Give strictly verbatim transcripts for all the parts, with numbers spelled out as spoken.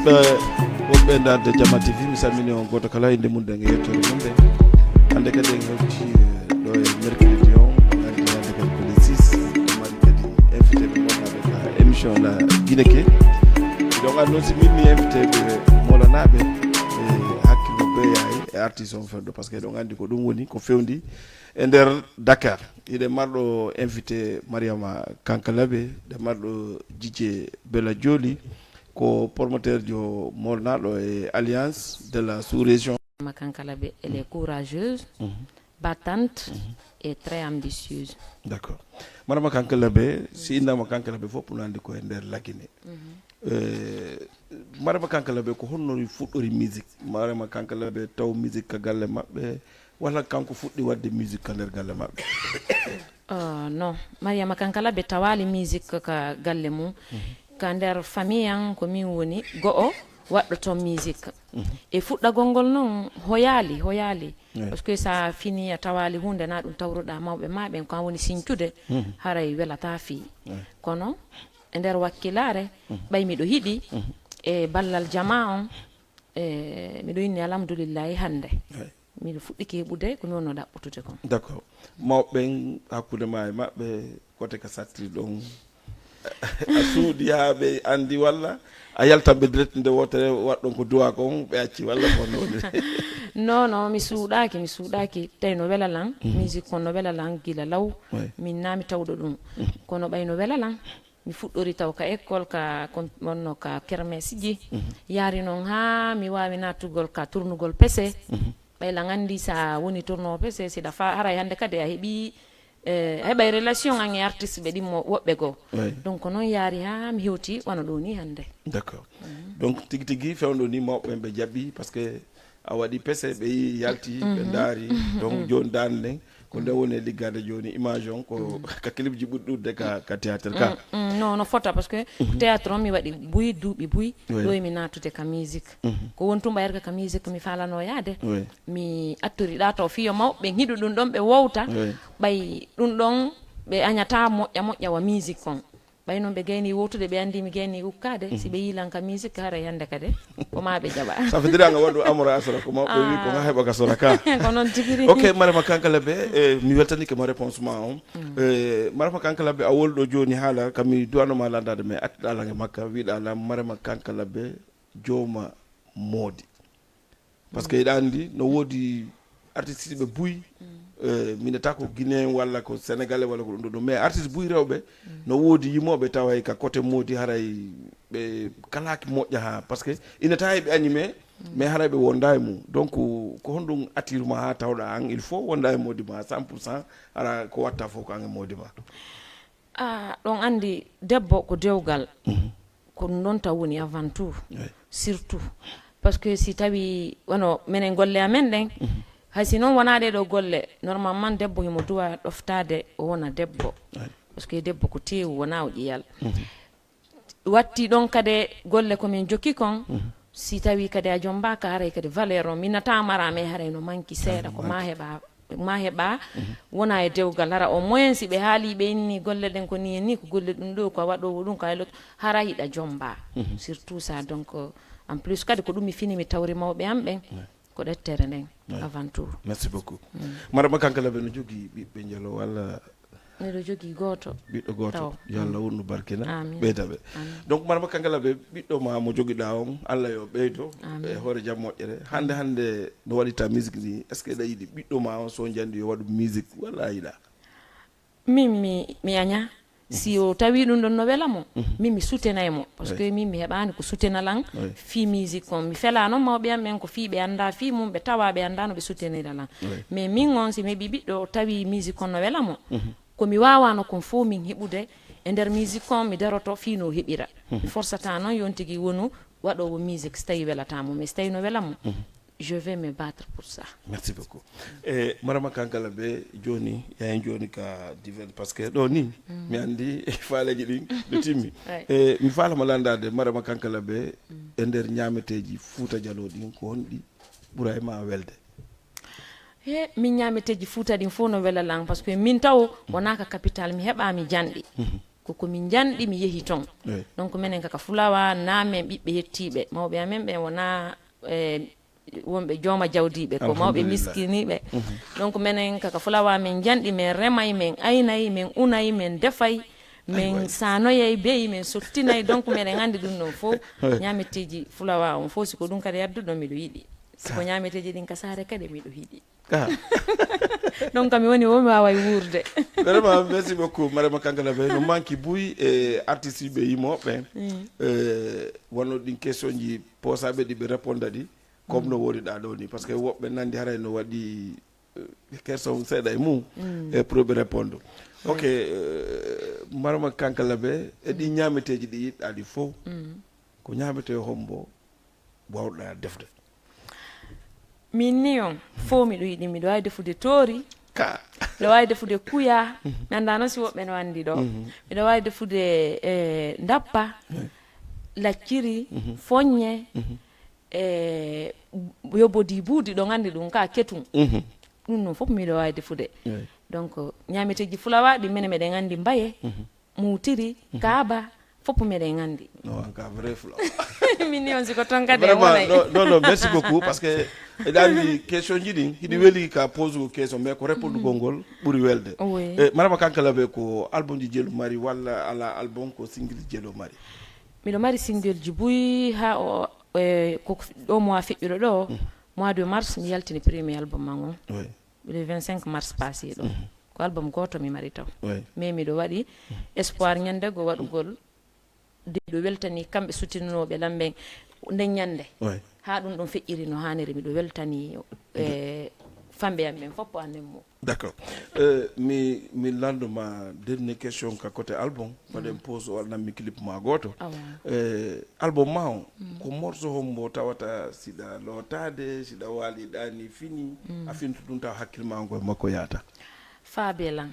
Ɓe wonɓe darde Jama T V, mi salmini on gooto kala, innde mum ɗen e yettoode mum ɗen. Hannde kadi en hewti, eh, ɗo e mercredi on, hannde hannde kadi ko le six, en mari kadi invité ɓe wonnaɓe ka émission La Guinée Ké. Ɗon anndi noon si min mi invité ɓe molanaaɓe, e hakkille ɓe yahay e artiste on fewndo, parce que ɗon anndi ko ɗum woni ko fewndi e nder Dakar. Hiɗen marɗo invité Mariama Kankalabe, ɗen marɗo Djidje Bella Joli, ko promoteur jo molnaɗo e Alliance de la Sous-Région. Mariama Kankalabe, elle est courageuse, battante et très ambitieuse. D'accord. Mariama Kankalabe, si innama Kankalabe fof, no anndi ko e nder La Guinée. Eh, Mariama Kankalabe, ko honno fuɗɗori musique? Mariama Kankalabe taw musique ka galle maɓɓe, walla kanko fuɗɗi waɗde musique ka nder galle maɓɓe? Oh, non. Mariama Kankalabe tawaali musique ka galle mum. Ka nder famille an ko min woni go'o waɗɗo toon musique. E fuɗɗagol ngol noon hoyaali, hoyaali. Parce que sa fini a tawaali huunde na ɗum tawruɗa mawɓe ma ɓen, ko an woni sincude, haray welata fii. Kono e nder wakkilaare, ɓay miɗo hiɗi e ballal jama on, e miɗo inni alhamdulillahi hannde. Miɗo fuɗɗike heɓude ko mi wonno ɗaɓɓutude kon. D'accord. Mawɓe ɓen hakkunde ma e maɓɓe, kote ka sattiri ɗon, a suuɗi haa ɓe anndi walla a yaltan ɓe direct nde wootere, waɗɗon ko duwa kon, ɓe acci walla ko honno woni? Non, non, mi suuɗaaki, mi suuɗaaki. Tawi no wela lan, musique kon no wela lan gila law. Min na mi tawɗo ɗum. Kono ɓay no wela lan, mi fuɗɗori taw ka école, ka kon wonno ka kermesiji. Yaari noon haa mi waawi naatugol ka tournugol pese. Ɓay lan anndi sa woni tourno pese, siɗa fa haray hannde kadi a heɓi, eh, a heɓay relation an e artiste ɓe ɗimmo woɓɓe goo. Donc noon yaari haa mi hewti wano ɗo ni hannde. D'accord. Donc tigi tigi fewndo ni mawɓe ɓe jaɓi, parce que a waɗi pese, ɓe yi yalti, ɓe ndaari. Donc jooni dande nden ko nde woni e liggade jooni, image on ko ka clip ji ɓuri ɗuɗde ka, ka théâtre ka. Mm, mm, non, no fota, parce que théâtre on mi waɗi buy, duuɓi buy, ɗo e mi naatude ka musique. Ko won tun ɓayata ka musique mi faalano yaade. Mi attori ɗa taw fiyo mawɓe ɓen hiɗu ɗum ɗon ɓe wowta. Ɓay ɗum ɗon ɓe añata moƴƴa moƴƴa wa musique on. Ɓay noon ɓe gayni wowtude, ɓe anndi mi gayni ukkaade. Si ɓe yiilan ka musique, haray hannde kadi ko ma ɓe jaɓa. Ça veut dire anga waɗu amora asora ko mawɓe wi ko nga heɓa ka sora ka. Ko noon tigi ri. Ok, Mariama Kankalabe, eh, mi weltanike ma réponse ma on. Eh, Mariama Kankalabe, a wol ɗo jooni haala, kam mi duwano ma landade, mais attiɗa lange makka, wiɗa lan Mariama Kankalabe jooma moodi. Parce que eɗa anndi no woodi artiste ɓe buy, eh, minata ko Guinéen walla ko Sénégalais walla ko ɗum ɗo ɗum, mais artiste buy rewɓe no woodi yimooɓe taway ka côté moodi haray ɓe kalaaki moƴƴa haa, parce que ina tawi ɓe animé, mais haray ɓe wonda e mum. Donc ko honɗum attire ma haa tawɗa an il faut wonda e moodi ma cent pour cent, hara ko watta fof ko an e moodi ma? Ah, ɗon anndi debbo ko dewgal. Ko ɗum ɗon taw woni avant tout. Surtout. Parce que si tawi wano menen golle amen ɗen, hay si noon wonaa ɗee ɗoo golle, normalement debbo himo duwa ɗoftaade o wona debbo. Parce que debbo ko teewu, wonaa o ƴiyal. Watti ɗon kadi golle ko min jokki kon, si tawi kadi a jombaaka, haray kadi valeur on minata mara, mais haray no manki seeɗa, ko ma heɓa, ma heɓa, wona e dewgal. Hara au moins si ɓe haali, ɓe inni golle ɗen ko ni e ni, ko golle ɗum ɗo, ko a waɗoowo ɗum, ko a loto, hara hiɗa jomba. Surtout ça, donc, en plus kadi ko ɗum mi fini, mi tawri mawɓe am ɓen. Ko ɗettere nden, avant tout. Merci beaucoup. Mariama Kankalabe no jogii ɓiɓɓe njalo walla? Miɗo jogii gooto. Ɓiɗɗo gooto. Yo Allah wonnu barkina. Amin. Ɓeyda ɓe. Donc Mariama Kankalabe, ɓiɗɗo ma mo jogiɗa on, Allah yo ɓeydo e hoore jam moƴƴere. Hannde hannde no waɗita musique ni, est-ce que eɗa yiɗi ɓiɗɗo ma on so jandi yo waɗu musique walla a yiɗa? Min mi, mi aña. Si o tawi ɗum ɗon no wela mo, min mi soutenay mo. Parce que min mi heɓaani ko soutena lan fii musique on. Mi fela noon mawɓe am ɓen ko fii ɓe annda fii mum, ɓe tawa ɓe annda no ɓe soutenira lan. Mais min on, si mi heɓi ɓiɗɗo, o tawi musique on no wela mo, ko mi waawano kon fof min heɓude e nder musique on, mi daroto fii no o heɓira. Mi forsata noon yon tigi wonu waɗoowo musique so tawi welata mo, mais so tawi no wela mo, je vais me battre pour ça. Merci beaucoup. E Mariama Kankalabe, jooni, yahen jooni ka divers, parce que ɗo ni, mi anndi faaleeji ɗin no timmi. E mi faala ma landaade, Mariama Kankalabe, e nder ñaameteeji Fuuta Jaloo ɗin, ko honɗi ɓura e ma welde? He, min ñaameteeji Fuuta ɗin fof no wela lan, parce que min taw wonaa ka capital mi heɓa mi janɗi. Ko ko min njanɗi, mi yehi toon. Donc minen kaka Fulawa, na men ɓiɓɓe yettiiɓe. Mawɓe amen ɓen wona, eh, wonɓe jooma jawdiiɓe, ko mawɓe miskiniiɓe. Donc minen kaka Fulawa, min njanɗi, min remay, min aynay, min unay, min defay, min sanoyay beyi, min sottinay. Donc meɗen anndi ɗum ɗon fof. Ñaameteeji Fulawa on fof, si ko ɗum kadi adduɗo, miɗo yiɗi. Si ko ñaameteeji ɗin ka saare kadi, miɗo yiɗi. Donc mi woni wo mi waaway wuurde. Vraiment, merci beaucoup, Marema Kankalabe. No manki buy e artiste ɓe yimooɓe. Eh, wonno ɗin question ji poosaaɓe ɗi ɓe réponda ɗi, comme no woni ɗa ɗo ni. Parce que woɓɓe nandi haray no waɗi, eh, kerson seeɗa e mum, e pour ɓe réponde. Ok, eh, Marema Kankalabe, e ɗi ñaameteeji ɗi yiɗɗa ɗi fof, ko ñaametee hombo wawɗa defde? Min ni on, fof miɗo yiɗi, miɗo waawi defude toori, miɗo waawi defude kuya, mi anndaa noon si woɓɓe no anndi ɗo. Miɗo waawi defude, eh, ndappa, lacciri, foññe, eh, yobodi buudi, ɗo nganndi ɗum ka ketum. Ɗum noon fof miɗo waawi defude. Donc, ñaameteeji Fulawa ɗi menen meɗen anndi mbaye, muutiri, kaaba, fof meɗen anndi. No, an ka vrai Fulawa. Min ni on si ko toon kadi en wonay. Vraiment, non, non, non, merci beaucoup, parce que eɗa anndi question ji ɗin, hiɗi weli ka pose ko question, mais ko répondugol ngol ɓuri welde. Oui. Eh, Marema Kankalabe, ko album ji jelu mari walla ala album, ko single jelu mari? Miɗo mari single ji buy ha o, eh, ko ɗo mois feƴƴuɗo ɗo, mois de mars, mi yaltini premier album am on. Oui. Le vingt-cinq mars passé ɗo. Ko album gooto mi mari taw. Oui. Mais miɗo waɗi espoir ñande go waɗugol de miɗo weltani kamɓe suttinooɓe lan ɓen nden ñande. Oui. Haa ɗum ɗon feƴƴiri no haaniri, miɗo weltani, eh, famɓe am ɓen fof annen mo. D'accord. Euh, mi, mi lanndo ma dernière question ka côté album. Faden pose o alnan mi clip ma gooto. Awa. Eh, album ma o, ko morceau hombo tawata siɗa lootaade, siɗa waali ɗaani fini, a fintu ɗum taw hakkil ma on koye makko yaata? Faabe lan.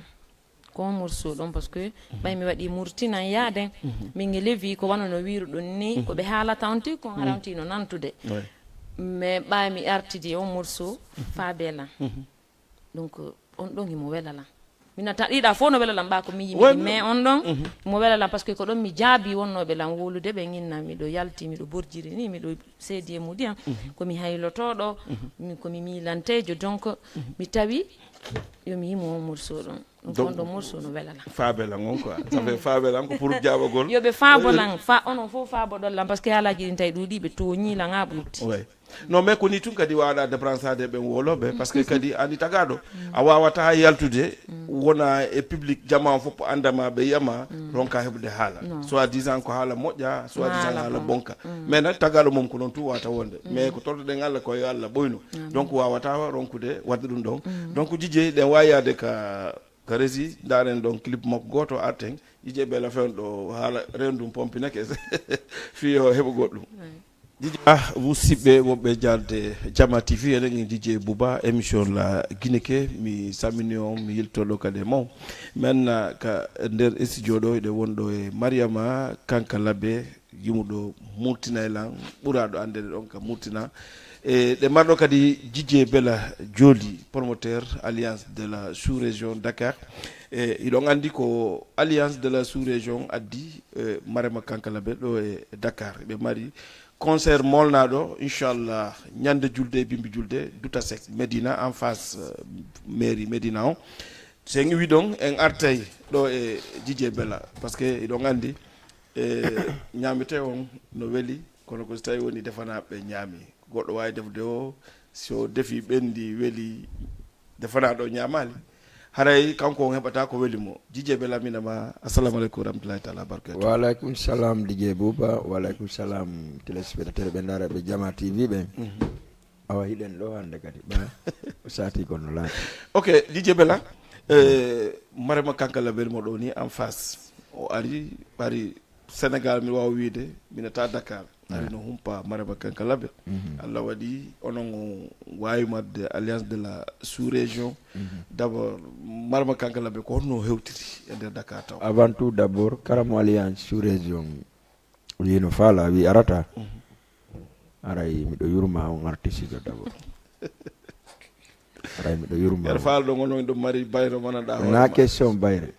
Ko on morceau ɗon, parce que ɓay mi waɗi Murtinan yaaden, min e Levi ko wano no wiiruɗon ni, ko ɓe haalata on ti, ko hara on ti no nantude. Oui. Mais ɓay mi artidi on morceau, Faabe lan. Donc, on ɗon himo wela lan. Mina ta ɗiɗa fof no wela lan, ɓa ko mi yimi. Ouais, mais on ɗon, mo wela lan, parce que ko ɗon mi jaabi wonnooɓe lan wowlude, ɓe inna miɗo yalti, miɗo borjiri ni, miɗo seedi e mudi am. Ko mi haylotooɗo, mi, ko mi miilanteejo. Donc, mi tawi yo mi yimo on morceau ɗon. Donc, donc, on ɗon morceau no wela lan. Faabe lan on quoi. Ça fait faabe lan ko pour jaabagol. Yo ɓe faabo lan, fa, onon fof faaboɗon lan, parce que haalaaji ɗin tawi ɗuuɗi, ɓe tooñi lan haa ɓurti. Ouais. Non, mais ko ni tun kadi waaɗa débranchade ɓen woloɓe, parce que kadi ani tagaɗo, a wawata yaltude, wona e public, jama on fof anda ma, ɓe yiya ma, ronka heɓude haala. Non. Soit disant ko haala moƴƴa, soit disant haala bonka. Mais nan tagaɗo mum ko non tun wata wonde. Mais ko torɗoɗen Allah ko yo Allah ɓoyno. Amin. Donc wawata ronkude wadde ɗum ɗon. Donc Dj J, ɗen wawi yaade ka, ka régie, ndaren ɗon clip makko goto arten, Dj J Bella fen ɗo haala rendum pompinake, fii yo heɓu goɗɗum. Ouais. Dj J, ah, musidɓe wonɓe jaarde Jama T V, eɗen e Dj J Bouba, émission la Guinée ke, mi salmini on, mi yiltoɗo kadi e mon. Men, ah, ka nder studio ɗo, hiɗen wonɗo e Mariama Kanka Labe, yimuɗo Murtina e lan, ɓuraɗo andede ɗon ka Murtina. E ɗe marɗo kadi Dj J Bella Joli, promoteur Alliance de la Sous-Région Dakar. E, hiɗon andi ko Alliance de la Sous-Région addi, e, Marema Kanka Labe ɗo e Dakar. Ɓe mari concert molnaɗo, inchallah, ñande julde e bimbi julde, Dutasek, Médina, en face, euh, mairie Médina on. So en iwi ɗon, en artay ɗo e Dj J Bella, parce que hiɗon andi, e, ñamete on no weli, kono ko so tawi woni defanaɓe ñaami. Goɗɗo wawi defude o, so defi ɓendi weli, defanaɗo ñamali. Haray kanko on heɓata ko weli mo. Dj J Bella, mina ma, assalamu aleykum wa rahmatullahi taala wa barakatuh. Wa aleykum salam, Dj J Bouba. Wa aleykum salam, téléspectateur ɓe ndaara ɓe Jama T V ɓen. Mhm. Awa, hiɗen ɗo hannde kadi. Ba, o saati kono laati. Ok, Dj J Bella, eh, Marema Kanka Labe mo ɗo ni en face. O ari, ɓari Sénégal, mi wawa wiide, mina ta Dakar. Ari no humpa Marema Kanka Labe. Mhm. Allah waɗi onon o wawi marde Alliance de la Sous-Région. Mhm. D'abord, Marema Kanka Labe ko honno hewtiri e nder Dakar taw? Avant tout, d'abord, kala mo Alliance Sous-Région wi no faala, wi arata. Mhm. Aray, miɗo yurma on artiste jo d'abord. Ray miɗo yurma. Yar faal ɗo ngono ɗum mari bayro mana da. Na question bayre.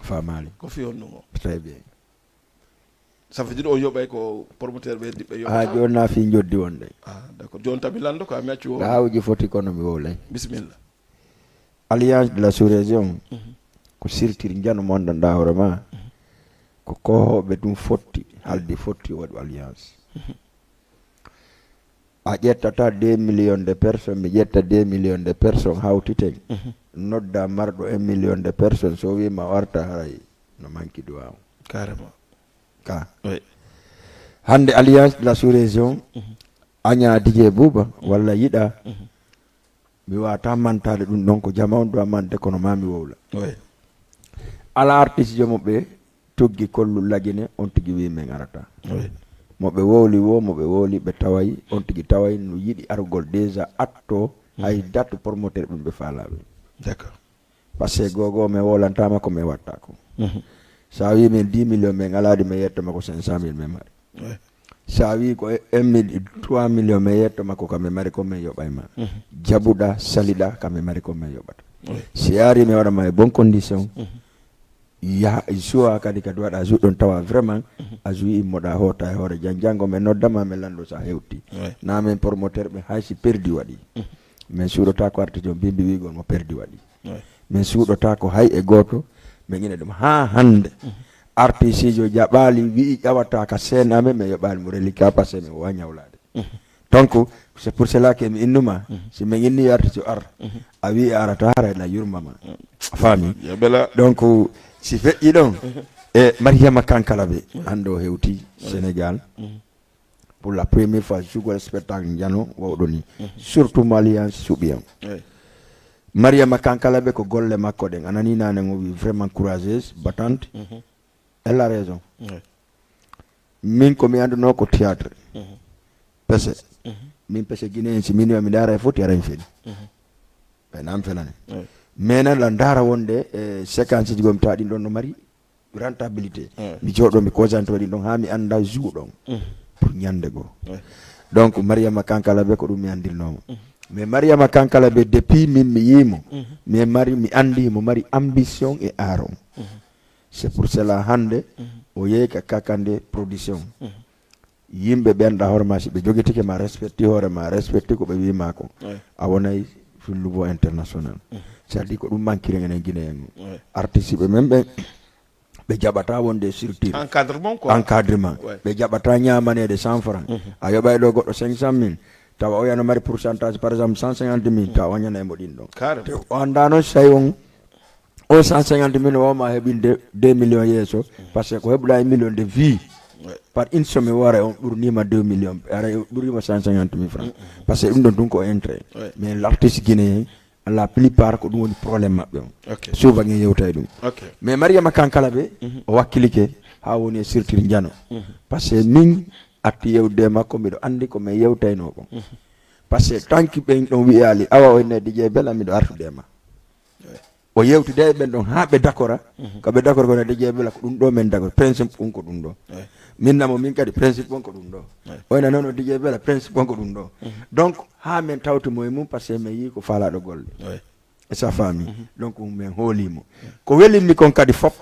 Famali. Ko fi honno ngo? Très bien. Ça veut dire o yoɓay ko promoteur ɓe diɓɓe yoɓa. Ha joni na fi joddi wonde. Ah, d'accord. Joni tabi lando ko ami accu o. Awji foti kono mi wowlay. Bismillah. Alliance de la sous-région. Ko sirtiri njano mo andanɗa hoore ma. Ko kohoɓe ɗum fotti haldi fotti waɗu alliance. A ƴettata deux millions de personnes, mi ƴetta deux millions de personnes hawtiten. Nodda marɗo un million de personnes, so wima o arta haray no manki duwaw. Carrément. Ka. Oui. Hande alliance de la sous-région, aña Didier Bouba walla yiɗa. Mi wata mantade ɗum ɗon ko jama on duwa mande kono ma mi wowla. Oui. Ala artiste jomo ɓe tuggi kollu lagine on tigi wi men arata. Oui. Mo ɓe wowli wo mo ɓe wowli ɓe taway on tigi taway no yiɗi arugol déjà atto. Hay datu promoteur ɓe ɓe faalaɓe. D'accord. Parce que gogo men wolantama ko men watta ko. Sa wi men dix millions men aladi men yettoma ko cinq cent mille men mari. Oui. Sa wi ko un mille trois millions men yetto makko kam men mari ko men yoɓay ma. Jaɓuɗa saliɗa kam men mari ko men yoɓata. Si ari men waɗa ma e bon condition. Ya suwa kadi kadi waɗa su ɗon tawa vraiment a suwi immoɗa hoota e hoore jan jango men noddama men lando sa hewti. Na men promoteur ɓe hay si perdi waɗi. Men suuɗota ko arti jom bimbi wigol mo perdi waɗi. Min suuɗotaako hay e gooto. Min ina ɗum haa hannde. Artisiijo jaɓaali wi'i ƴawata ka seenaamen, min yoɓaali mo reliquat parce que min wawa ñawlaade. Donc c'est pour cela que mi innuma si min inni artisiijo ar a wi'i a arata hara ena yurmama. Faami? Donc si feƴƴi ɗon e Mariama Kankalabe hannde o hewti Sénégal. Pour la première fois jugol spectacle njano wawɗo ni. Surtout malian suɓi en. Mariama Kankalabe ko golle makko ɗen a nani nane o wi vraiment courageuse battante. Elle a raison. Min ko mi anduno ko théâtre. Pese. Min pese guinéen si min mi dara e foti ara en feni. Ɓe nam fenani. Mais nan la dara wonde e séquence ji gom taɗi ɗon no mari rentabilité. Mi jooɗo mi concentré ɗin ɗon haa mi annda jour ɗon pour ñande goo. Donc Mariama Kankalabe ko ɗum mi anndirnoomo. Mais Mariama Kankalabe depuis min mi yiimo mi mari mi anndi mo mari ambition e aaron. C'est pour cela hannde o yehi ka kakande production. Yimɓe ɓen ɗa hoore ma si ɓe jogitike ma respecti hoore ma respecti ko ɓe wima ko a wonay sur niveau international. C'est à dire ko ɗum manquiri enen guinéen o artiste ɓe men ɓen ɓe jaɓata wonde structure encadrement quoi. Encadrement ɓe jaɓata ñamanede cent franc a yoɓay ɗo goɗɗo cinq cent mille tawa o yana mari pourcentage par exemple cent cinquante mille tawa wañanay mo ɗin ɗon. Te o anda noon si tawi on o cent cinquante mille wawma heɓinde deux millions yeeso. Parce que ko heɓuɗa e million de vie par une semaine wara on ɓurnima deux millions ara ɓurnima cent cinquante mille franc. Parce que ɗum ɗon tun ko intérêt mais l'artiste guinéen la plupart ko ɗum woni problème maɓɓe on. Souvent en yewta e ɗum. Mais Mariama Kankalabe o wakkilike ha woni e surtir njano. Parce que min atti yewde makko mbiɗo andi ko min yewtayno kon. Parce que tanki ɓen ɗon wiyali awa o enne Didier Bella mbiɗo artude ma. O yewtide e ɓen ɗon ha ɓe dakora ko ɓe dakora ko ne Didier Bella ko ɗum ɗo min dakora principe on ko ɗum ɗo. Min namo min kadi principe on ko ɗum ɗo. Oyna noon o Didier Bella principe on ko ɗum ɗo. Donc ha min tawti mo e mum parce que min yii ko falaɗo golle. E sa faami donc min hoolimo ko welimmi kon kadi fop.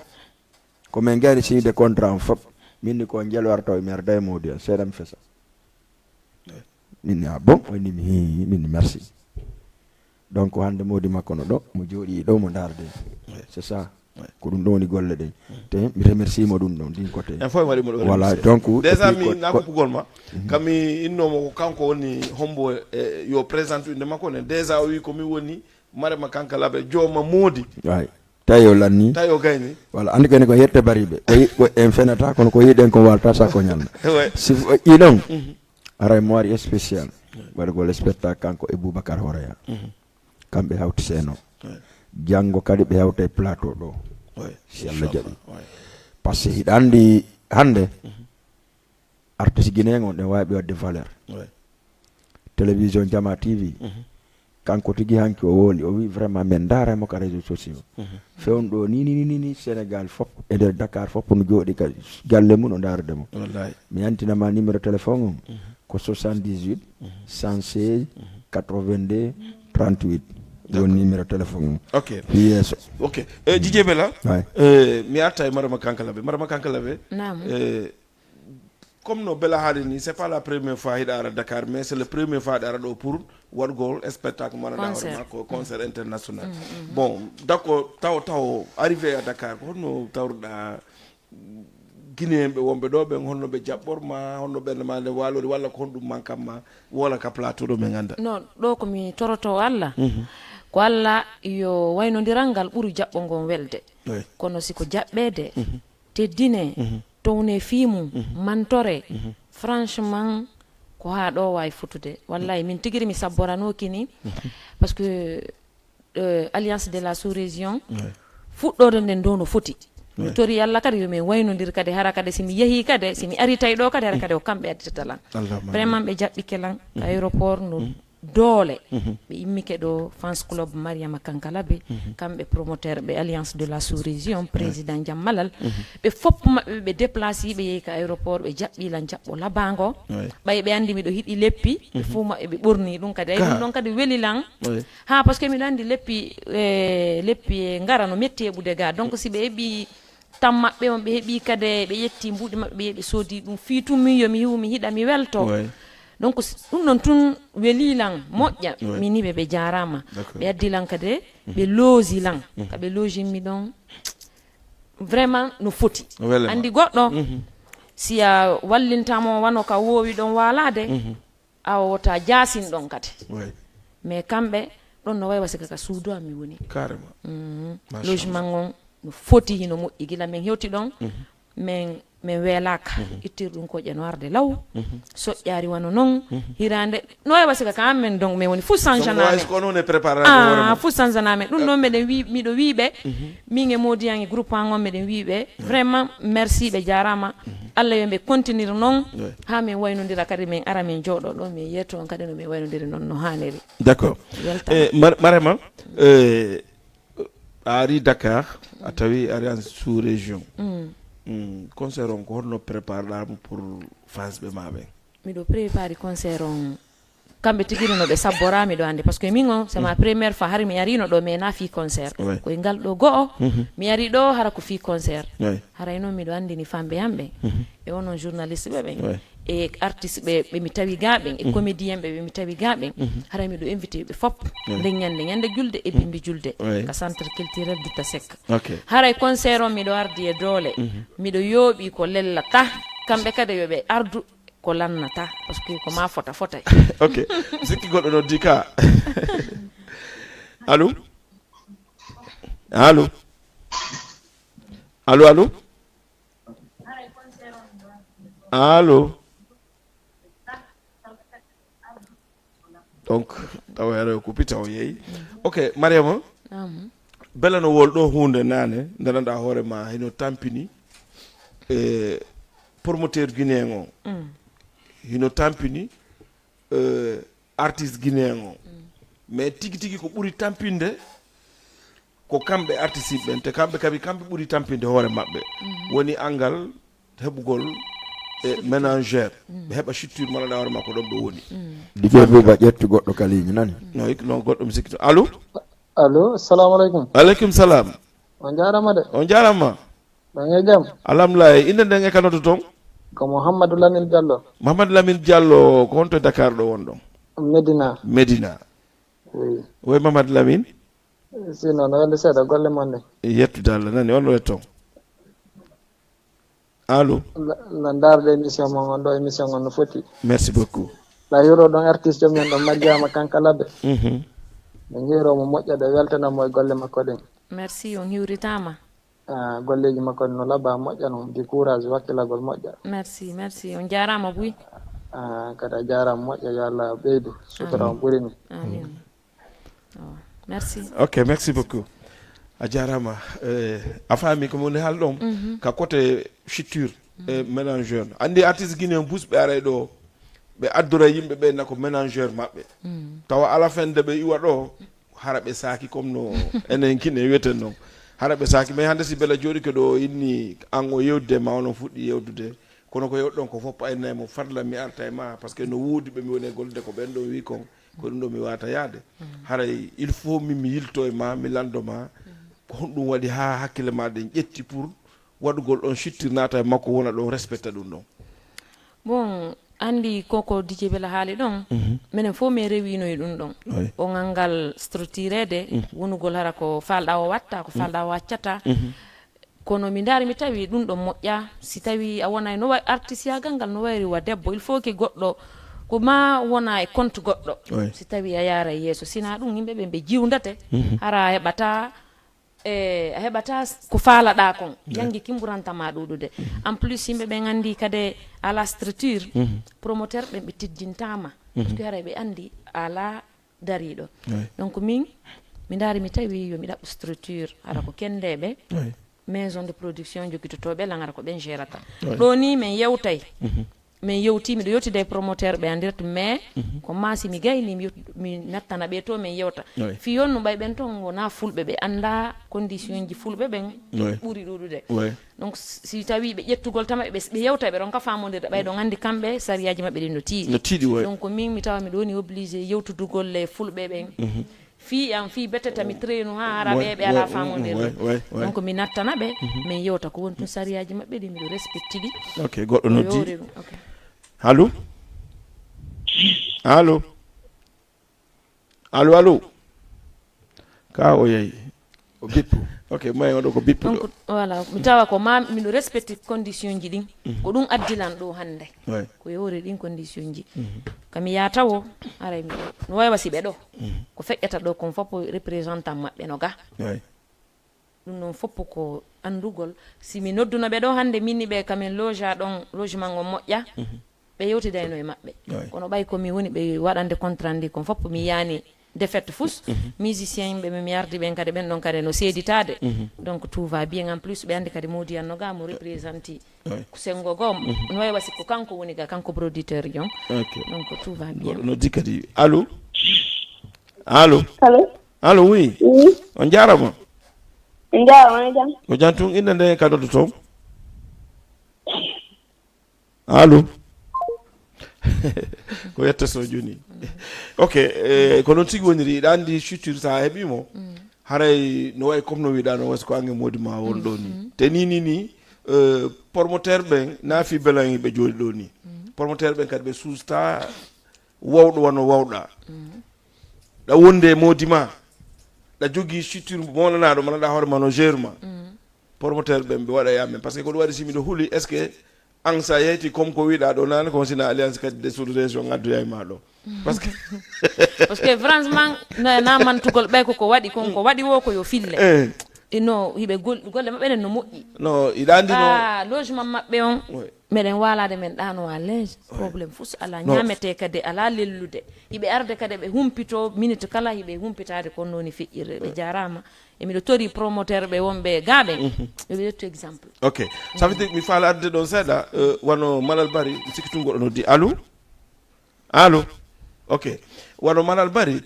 Ko min gayni signude contrat on fop min ni ko jelo arta o mi arda e modi on seeɗa mi fesa. Min ni a bon o inni mi hi min ni merci. Donc hannde modi makko no ɗo mo jooɗi ɗo mo ndaarde. C'est ça. Ko ɗum ɗon woni golle ɗen. Te mi remercie mo ɗum ɗon din côté. En fof waɗi mo ɗo voilà. Donc déjà mi na kuppugol ma kam mi innomo ko kanko woni hombo e yo présente inde makko ne déjà o wi ko mi woni Marema Kankalabe jooma moodi. Tawi o lanni tawi o gayni. Walla anndi kene ko yette bariɓe ko en fenata kono ko yiɗen ko walta sakko ñalna. Si ɗi ɗon aray mo wari spécial waɗugol spectacle kanko e Boubacar Horeya. Kamɓe hawti seeno janngo kadi ɓe hawta e plateau ɗo. Si Allah jaɓi parce que hiɗa anndi hannde artiste guinéen on ɗen wawi ɓe wadde valeur. Télévision jama tv kanko tigi hanki o wooli o wi vraiment min ndaaraymo ka réseau sociaux. Fewndo ni ni ni ni sénégal fop e nder dakar fop no jooɗi ka galle mum o ndaarde mo. Mi yantinama numéro téléphone on ko soixante-dix-huit cent seize quatre-vingt-deux trente-huit. Won numéro téléphone mum. Ok. Yeeso. Ok. Eh, Didier Bella, ouais, eh, mi arta e Marama Kankalabe. Marama Kankalabe, naam, eh, comme no Bella haali ni, c'est pas la première fois hiɗa ara Dakar, mais c'est le premier fois hiɗa ara ɗo pour waɗgol spectacle mo ganduɗa hoore ma ko concert international. Bon, d'accord, taw taw arrivé à Dakar, ko honno tawruɗa Guinéen ɓe wonɓe ɗo ɓen, honno ɓe jaɓɓor ma, honno ɓernde ma nde walori, walla ko honɗum mankan ma, wala ka plateau ɗo min ganda? Non, ɗo ko mi toroto Allah, ko Allah yo waynodiral ngal ɓuru jaɓɓo ngon welde. Oui. Kono si ko jaɓɓede, teddine, towne fii mum, mantore, franchement, ko haa ɗo waawi fotude. Wallahi, min tigi mi sabboranooki ni, parce que, euh, Alliance de la Sous-Région, fuɗɗoode nden ɗo no foti. Mi tori Allah kadi yo min waynondir kadi, hara kadi si mi yehi kadi, si mi ari tawi ɗo kadi, hara kadi ko kamɓe additata lan. Vraiment, ɓe jaɓɓike lan ka aéroport no doole. Ɓe immike ɗo Fans Club Mariama Kankalabe, kamɓe promoteur ɓe Alliance de la Sous-Région, président Jammalal. Ɓe fof maɓɓe ɓe déplacé, ɓe yehi ka aéroport, ɓe jaɓɓi lan jaɓɓo labango. Ɓay ɓe andi miɗo hiɗi leppi, ɓe fof maɓɓe ɓe ɓorni ɗum kadi. Ay, ɗum ɗon kadi weli lan. Ha, parce que miɗo andi leppi, eh, leppi e ngara no metti heɓude ga. Donc, si ɓe heɓi tan maɓɓe on, ɓe heɓi kadi, ɓe ƴetti mbuuɗi maɓɓe, ɓe soodi ɗum. Fii tun min yo mi hiwu, mi hiɗa, mi welto. Donc, s-, ɗum ɗon tun weli lan, moƴƴa. Min ni ɓe, ɓe jaarama. Ɓe addi lan kadi, ɓe looji lan. Ka ɓe loojinmi ɗon, vraiment no foti. Andi goɗɗo, si a wallintamo wano ka woowi ɗon waalade, awa wota jaasin ɗon kadi. Mais kamɓe, ɗon no waywa sika ka suudu am mi woni. Carrément. Logement on no foti, hino moƴƴi. Gila min hewti ɗon, min, min weelaka. Ittir ɗum ko ƴeno arde law. Soƴƴaari wano non. Hirande, no waywa sika ka amen, donc min woni full sans janame. Ah, full sans janame. Ɗum ɗon meɗen wi-, miɗo wiiɓe. Min e Modi an e groupe an on meɗen wiiɓe. Vraiment, merci, ɓe jaarama. Allah yo ɓe continue non. Ha min waynodira kadi, min ara min jooɗo ɗo, min yetto on kadi no min waynodiri non no haniri. D'accord. Weltama. Eh, Mar-, Marema, eh, a ari Dakar, a tawi ari en sous région. Mm, concert on ko honno préparɗamo pour fans ɓe ma ɓen? Miɗo prépari concert on. Kamɓe tigi no ɓe sabbora, miɗo andi, parce que min on, c'est ma première fois, hari mi arino ɗo, mais na fii concert. Ko e ngal ɗo go'o, mi ari ɗo, hara ko fii concert. Haray noon miɗo andini famɓe am ɓen, e onon journaliste ɓe ɓen, e artiste ɓe, ɓe mi tawi ga ɓen, e comédien ɓe, ɓe mi tawi ga ɓen. Haray miɗo invité ɓe fop, nden ñande, ñande julde e bimbi julde, ka centre culturel Dutta Seck. Haray concert on miɗo ardi e doole, miɗo yooɓi ko lellata, kamɓe kadi yo ɓe ardu, ko lannata, parce que ko ma fota fotay. Ok. Sikki goɗɗo noddi ka. Allo? Allo? Allo, allo? Allo? Donc, tawa hara ko pita o yeeyi. Ok, Mariama. Naam. Bela no wol ɗo hunde nane, nde ganduɗa hoore ma hino tampini, e promoteur guinéen o. Mm. Hino tampini, e artiste guinéen o. Mm. Mais tigi tigi ko ɓuri tampinde ko kamɓe artiste ɓen, te kamɓe kadi, kamɓe ɓuri tampinde hoore maɓɓe. Mm. Woni angal heɓugol e ménageur, ɓe heɓa structure mo ganduɗa hoore makko ɗon ɓe woni. Didier Bouba, ƴettu goɗɗo ka ligne, nani? No, ik-, non, goɗɗo mi sikkito. Allo? Allo, assalamu aleykum. Aleykum salam. On jarama de. On jarama. Ɗon e jam? Alhamdulillah. Innde nden e ka noddoton? Ko Mouhamadou Lamine Diallo. Mouhamadou Lamine Diallo, ko honto e Dakar ɗo wonɗon? Medina. Medina. Oui. Oui, Mouhamadou Lamine. Sinon, no welde seeɗa golle mon ɗe. Yettude Allah, nani, on ɗo e ton. Allo? La, la ndaarde émission mon on ɗo, émission on no foti. Merci beaucoup. La hiwro ɗon artiste men ɗon Majjama Kankalabe. Mhm. Min hiwro mo moƴƴa de weltana mo e golle makko ɗen. Merci, on hiwritama. Ah, golleji makko no laba moƴƴa, no di courage, wakkilagol moƴƴa. Merci, merci. On jarama buy. Ah, kadi a jarama moƴƴa, yo Allah ɓeydu sutura on ɓurini. Amin. Oh, merci. Ok, merci beaucoup. A jarama. Eh, a faami ko woni haal ɗon? Mhm. Ka côté structure, eh, ménageur. Andi artiste guinéen bus ɓe aray ɗo, ɓe addora yimɓe ɓe na ko ménageur maɓɓe. Mm. Tawa à la fin de ɓe iwa ɗo, hara ɓe saaki comme no enen Guinée wiyeten non. Hara ɓe saaki, mais hande si Bella jooɗike ɗo inni an o yewdude ma, onon fuɗɗi yewdude. Kono ko yewɗon ko fof aynay mo fadla mi arta e ma, parce que no woodi ɓe mi woni e gollude ko ɓen ɗon wi kon. Ko ɗum ɗo mi wata yaade. Haray il faut min mi yilto e ma, mi lando ma. Ko honɗum waɗi ha hakkille ma ɗen ƴetti pour waɗugol ɗon sittir naata e makko, wona ɗon respecta ɗum ɗon? Bon, andi koko D J Bela haali ɗon, minen fof min rewino e ɗum ɗon. O ngal ngal structurede, wonugol hara ko falɗa o watta, ko falɗa o accata. Kono mi ndaari mi tawi ɗum ɗon moƴƴa. Si tawi a wona no wayi artisiyagal ngal no wayri wa debbo, il faut que goɗɗo ko ma wona e compte goɗɗo. Si tawi a yaara e yeeso, sina ɗum yimɓe ɓe ɓe jiwdate, hara a heɓata e a heɓata ko faalaɗa kon. Janngi kimburanta ma ɗuuɗude. En plus yimɓe ɓen anndi kadi ala structure, promoteur ɓen ɓe tijjintama, parce que haray ɓe anndi ala dariɗo. Donc min mi ndaari mi tawi yo mi ɗaɓɓu structure, hara ko kendeɓe maison de production jokkitotoɓe lan, hara ko ɓen gérata. Ɗo ni min yewtay, min yewti, miɗo yewtida e promoteur ɓe en direct, mais ko ma si mi gayni mi yewt- mi nattana ɓe to min yewta. Fi yonnu ɓay ɓen ton wona fulɓe, ɓe annda condition ji fulɓe ɓen ɓuri ɗuɗude. Donc si tawi ɓe ƴettugol tama ɓe ɓe yewta ɓe ronka famondirde, ɓay ɗon anndi kamɓe sariyaji maɓɓe ɗin no tiiɗi. No tiiɗi, ouais. Donc min mi tawa miɗo woni obligé yewtudugol e fulɓe ɓen. Fii am fii beteta mi trenu ha hara ɓe ɓe ala famondirde. Donc mi nattana ɓe, min yewta ko woni tun sariyaji maɓɓe ɗi, miɗo respecti ɗi. Ok, goɗɗo noddi. Allo? Allo? Allo, allo? Ka o yayi. O bippu. Ok, may oɗo ko bippu ɗo. Voilà, mi tawa ko ma miɗo respecti condition ji ɗin. Ko ɗum addilan ɗo hannde. Ko e hoore ɗin condition ji. Kami yatawo aray mi no waywa si ɓe ɗo. Ko feƴƴata ɗo kon fof représentant maɓɓe no ga. Ɗum noon fof ko anndugol. Si mi nodduna ɓe ɗo hannde, min ni ɓe kamin loja ɗon, logement on moƴƴa, ɓe yewtidayno e maɓɓe. Kono ɓay ko mi woni ɓe waɗande contrat ndi kon fof mi yaani défaite fus. Musicien yimɓe mi mi ardi ɓen kadi, ɓen ɗon kadi no seeditaade. Donc tout va bien, en plus ɓe anndi kadi Modiyan no ga mo représenté. Ko senngo goo no waywa si ko kanko woni ga, kanko producteur jon. Donc tout va bien. No di kadi. Allo? Allo? Allo? Allo, oui. On jarama. On jarama, on jam. Ko jam tun, innde nde ka noddoto? Allo? Ko yetta so joni. Ok, eh, ko noon tigi woniri, iɗa anndi structure sa heɓimo, haray no wayi comme no wiɗa no wayi ko ange modi ma won ɗo ni. Te ni ni ni, eh, promoteur ɓen na fi belan ɓe jooɗi ɗo ni. Promoteur ɓen kadi ɓe suusta wawɗo wano wawɗa. Ɗa wonde e modi ma, ɗa jogii structure mawlanaɗo ma, ɗa hoore ma no gère ma. Promoteur ɓen ɓe waɗa e amen, parce que ko ɗum waɗi si miɗo huli, est ce que an sa yeyti comme ko wiɗa ɗo nane, kon sina alliance kadi de sous région addoyay ma ɗo? Parce que parce que franchement na, na mantugol ɓay ko ko waɗi kon, ko waɗi wo ko yo fille. Eh. No hiɓe golle maɓɓe ɗen no moƴƴi. No iɗa anndi no ah, logement maɓɓe on. Meɗen waalade men ɗano à l'aise, problème fus ala, ñaamete kadi ala lellude. Hiɓe arde kadi ɓe humpito minute kala, hiɓe humpitade kon noni feƴƴirde. Ɓe jarama. E miɗo tori promoteur ɓe wonɓe ga ɓen, ɓe ƴettu exemple. Ok, ça veut dire mi faala arde ɗon seeɗa. Wano Malal Bari, mi sikki tun goɗɗo noddi. Allo? Allo? Ok. Wano Malal Bari,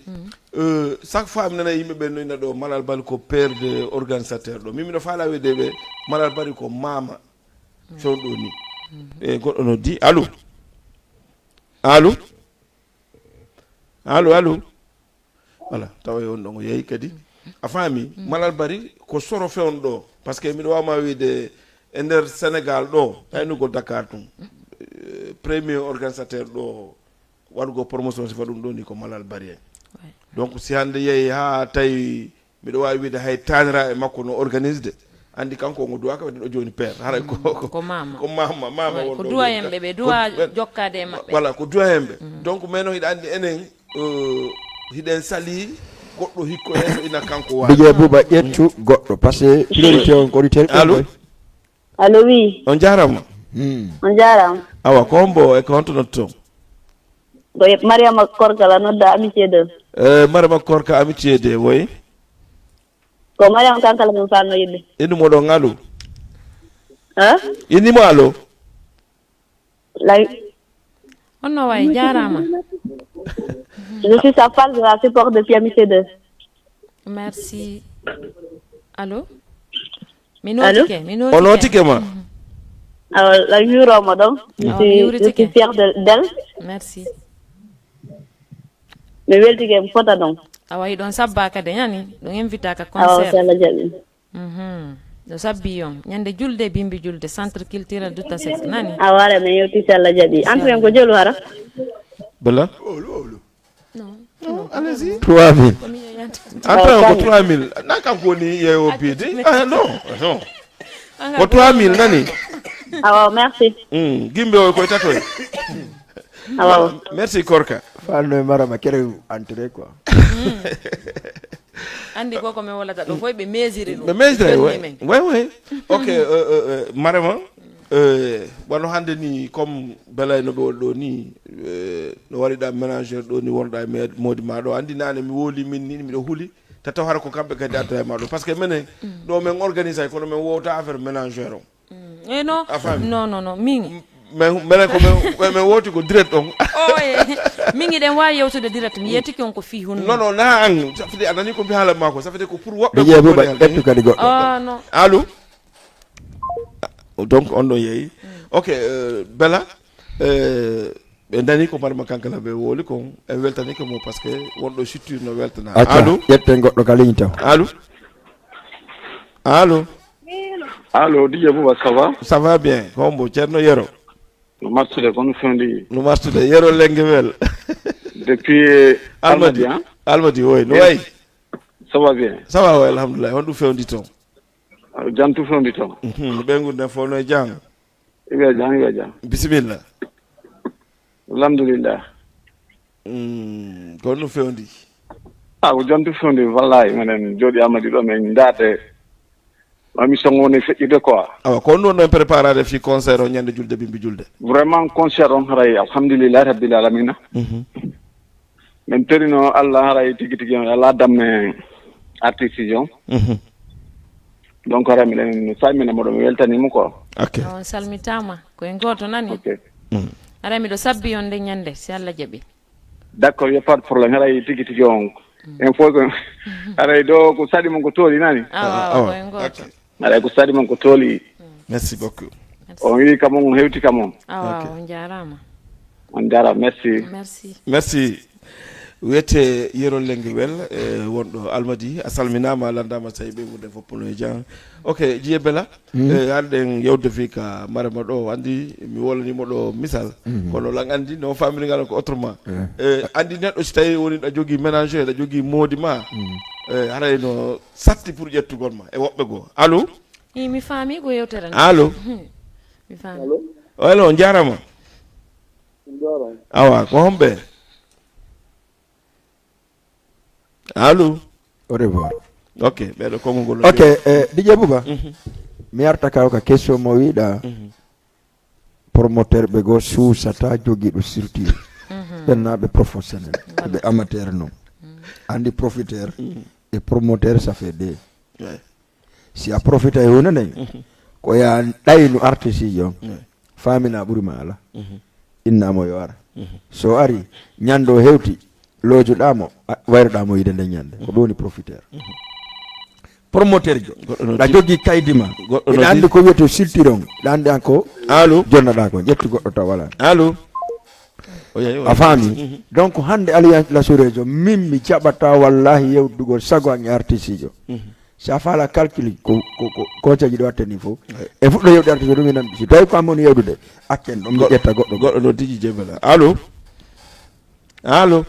chaque fois mi nana yimɓe ɓe noyna ɗo Malal Bari ko père de organisateur ɗo, min miɗo faala wiide ɓe Malal Bari ko mama. Fewndo ni. E goɗɗo noddi. Allo? Allo? Allo, allo? Voilà, tawa e on ɗon o yehi kadi. A faami? Malal Bari ko soro fewn ɗo, parce que miɗo wawma wiide e nder Sénégal ɗo, aynugol Dakar tun, premier organisateur ɗo waɗugol promotion sifa ɗum ɗo ni ko Malal Bari en. Donc si hannde yehi ha tawi miɗo wawi wiide hay tanira e makko no organise de, andi kanko omo duwa ka waɗi ɗo joni père, haray ko ko mama ko mama mama won ko duwa en ɓe ɓe duwa jokkade e maɓɓe. Voilà, ko duwa en ɓe. Donc mais noon hiɗa andi enen hiɗen sali goɗɗo hikko yeeso ina kanko wawi. Bije Buba, ƴettu goɗɗo parce que priorité on ko auditeur. Allo? Allo, oui. On jarama. On jarama. Awa, ko hombo e ko honto nodduɗon? Ko Mariama Korka la nodda Amitié deux. Eh, Mariama Korka Amitié deux, woy. Ko Mariama Kankala min fanno yidde. Inu mo ɗon allo? Hein? Ini mo allo? Lay. Honno wayi, jarama. Je suis sa fan, je la supporte depuis Amitié deux. Merci. Allo? Mi notike, mi notike. O notike ma? Awa, la juromo ɗon. Je suis fière d'elle. Merci. Mi weltike, mi fota ɗon. Awa, hiɗon sabba kadi, nani? Ɗon invita ka concert. Awa, so Allah jaɓi. Mhm. Ɗo sabbi on. Ñande julde, bimbi julde, Centre Culturel du Tasset, nani? Awa, hara mi yewti, so Allah jaɓi. Entre en ko jolu hara? Bella? Non. Non, allez-y. Trois mille. Ko mi yeyata. Entre en ko trois mille. Na kanko woni yeewo piidi? Ah, non, non. Ko trois mille, nani? Awa, merci. Mm, gimbe o koye tatoy. Awa. Merci, Korka. Fanno e marama kere entrée, quoi. Andi ko ko min wolata ɗo, foy ɓe mesure ɗum. Ɓe mesure, oui. Oui, oui. Ok, euh, euh, euh, Marema, euh, wano hannde ni, comme Bella no ɓe woni ɗo ni, euh, no wariɗa ménageur ɗo ni, wonɗa e med-, modi ma ɗo. Andi nane mi woli min ni, miɗo huli. Tataw hara ko kamɓe kadi adda e ma ɗo. Parce que menen, ɗo men organise ay, kono men wowta affaire ménageur on. Mm. Eh, non. A faami? Non, non, non. Min. Men, menen ko men, men, men wowti ko direct on. Oh, eh. Min hiɗen waawi yewtude direct. Mi yettike on ko fii hunde. Non, non, na an. Ça fait a nani ko mbi haala ma ko. Ça fait ko pour woɓɓe. Ɓe ƴeeɓi ko ba woni ƴettu kadi goɗɗo. Ah, non. Allô? Ah, donc, on ɗon yeeyi. Ok, euh, Bella, euh, ɓe nani ko Marma Kankala ɓe woli kon. En weltanike mo parce que wonɗo suttir no weltana. Acca, allô? Ƴetten goɗɗo ka ligne taw. Allô? Allô? Allô, D J Bouba, ça va? Ça va bien. Hombo, Ceerno Yero? No martude, kono fendi. No martude, Yero Lenguewel. Depuis, euh, Almadi. Almadi, hein? Almadi, oui. No wayi? Ça va bien. Ça va, oui, alhamdulillah. Honɗum fewndi toon? Ah, jam tu fewndi toon. Mhm, ɓe ngun den fof no e jam? Iɓe jam, iɓe jam. Bisimilla. Alhamdulillah. Mm, ko honɗum fewndi? Ah, ko jam tu fewndi, wallahi, minen jooɗi Almadi ɗo, min ndaade. Ma mission woni feƴƴude quoi. Awa, ko honɗum wonno en préparade fii concert o ñande julde, bimbi julde? Vraiment, concert on haray, alhamdulillahi rabbil alamina. Mhm. Min torino Allah haray tigi tigi on, Allah damme artiste on. Mhm. Donc haray miɗen salmina mo ɗo, mi weltani mo quoi. Ok. On salmitama. Ko en gooto nani? Ok. Mm. Haray miɗo sabbi on nde ñande, si Allah jaɓi. D'accord, y a pas de problème. Haray tigi tigi on. En fof ko, haray ɗo ko saɗi mon ko tooli nani? Awa, awa, ko en gooto. Ok. Haray ko saɗi mon ko tooli. Merci beaucoup. Merci. On wi kam on, on hewti kam on. Awa, ok. On jaaraama. On jaaraama, merci. Merci. Merci. Wiyete Yero Lenguewel, eh, wonɗo Almadi. A salminaama, a lanndaama, tawi ɓe mum fof no e jam. Ok, Jiye Bella. Mhm. Eh, hannde en yewde fii ka Marema ɗo, anndi mi wolani mo ɗo misal. Mhm. Kono lan anndi no famiri ngal ko autrement. Eh. Eh, anndi neɗɗo si tawi woni ɗa jogii ménageur, ɗa jogii moodi ma. Mhm. Eh, haray no satti pour ƴettugol ma e woɓɓe goo. Allo? Ii, mi faami ko yewtere nde. Allo? Hmm. Mi faami. Allo? Allo, on jaaraama. On jaaraama. Awa, ko homɓe? Allo? Au revoir. Ok, ɓeɗo konngol ngol. Ok, eh, D J Bouba. Mhm. Mi arta ka, ka question mo wiɗa. Mhm. Promoteur ɓe goo suusata jogiiɗo structure. Mhm. Ɓen na ɓe professionnel, voilà. Ɓe amateur non. Mhm. Anndi profiteur, mhm, et promoteur, ça fait deux. Ouais. Si a profita e huunde nden, mhm, ko ya ɗaynu artiste on. Ouais. Faamina ɓuri ma ala. Mhm. Inna mo yo ara. Mhm. So ari, ñande o hewti, loojuɗa mo, a, wayruɗa mo yiide nden ñande. Ko ɗum woni profiteur. Mhm. Promoteur jo. Goɗɗo no ɗa jogii kaydi ma. Goɗɗo no ina anndi ko wiyete structure on. Ɗa anndi an ko, allo, jonnaɗa ko. Ƴettu goɗɗo taw wala. Allo? O yeeyi, o yeeyi. A faami? Mhm. Donc, hannde Alliance la sous-région, min mi jaɓata wallahi yewtugol sago an e artiste jo. Mhm. Si a faala calcul ko, ko, ko, conseil ji ɗo watte ni fof. Ouais. E fuɗɗo yewde artiste ɗum ina, si tawi ko an woni yewdude, akken ɗum mi ƴetta goɗɗo. Goɗɗo no tigi jebela. Allo? Allo?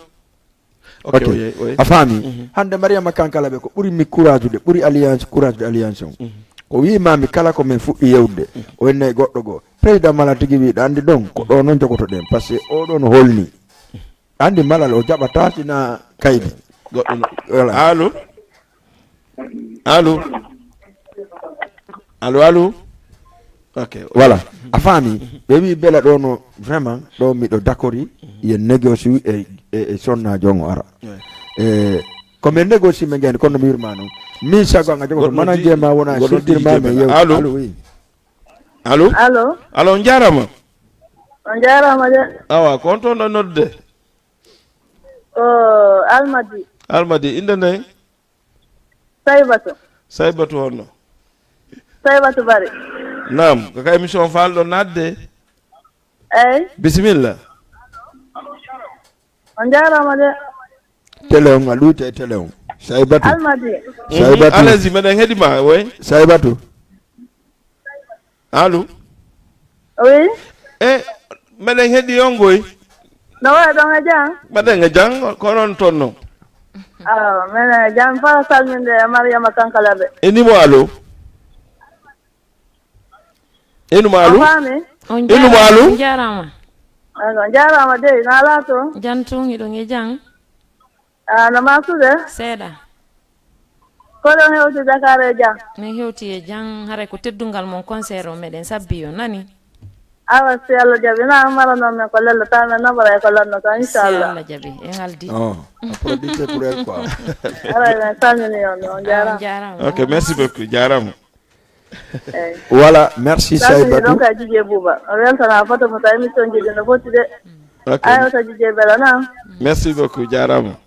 Ok, ok. O yeeyi, o yeeyi. A faami? Mhm. Hannde Mariama Kankala ɓe ko ɓuri mi courage de, ɓuri alliance, courage de alliance on. Mhm. Ko wii ma mi kala ko min fuɗɗi yewdude, mhm, o inna e goɗɗo goo. Président Mala tigi wii ɗa anndi ɗon, ko ɗo noon jogotoɗen, parce que o ɗon holni. Anndi Malal o jaɓataa sina kaydi. Goɗɗo no. Voilà. Allo? Allo? Allo, allo? Ok. Voilà. A faami? Ɓe wii Bella ɗo no, vraiment, ɗo miɗo d'accord, yen négocier e, e, e sonnaajo on o ara. Ouais. E, ko men négocier men ngeen, kono mi wirma noon. Min sago an a jogoto, goɗɗo mana di-, jeema wona goɗɗo structure di ma, jeema. Allo? Allo, oui. Allo? Allo? Allo, on jaaraama. On jaaraama de. Awa, ko on toon ɗo nodde? Ko Almadi. Almadi, innde nden? Saybatu. Saybatu honno? Saybatu Bari. Naam, ko ka émission faalɗo naatde? Eey. Bisimilla. On jaaraama de. Télé on, a luuti e télé on. Saybatu. Almadi. Saybatu. Alezi, meɗen heɗi ma, woy. Saybatu. Allo. Oui. E meɗen heɗi on goy. No waɗa ɗon e jam? Mbaɗen e jam, ko onon toon no? Ah, meɗen e jam, faa salminde e Mariama Kankalaɓe. Ini mo allo. Inu mo allo. Inu mo allo. Jarama. Jarama dey, na ala to. Jan tun hiɗon e jam. Ah, no masude? Seeɗa. Koɗon hewti Dakar e jam? Min hewti e jam, haray ko teddungal mon concert o meɗen sabbi o nani. Awa si Allah jaɓi na mara noon men ko lello ta men nabara e ko lanno tan inchallah. Si Allah jaɓi en aldi. Oh, a producteur pour elle quoi. Aray men salmini on on jarama. Jarama. Ok, merci beaucoup, jarama. Voilà, merci Saybatu. Ɗon ka Jijee Buuba. O weltana foto foto émission ji ɗi no foti de. Ok. Ayo to Jijee Bela na. Merci beaucoup, jarama.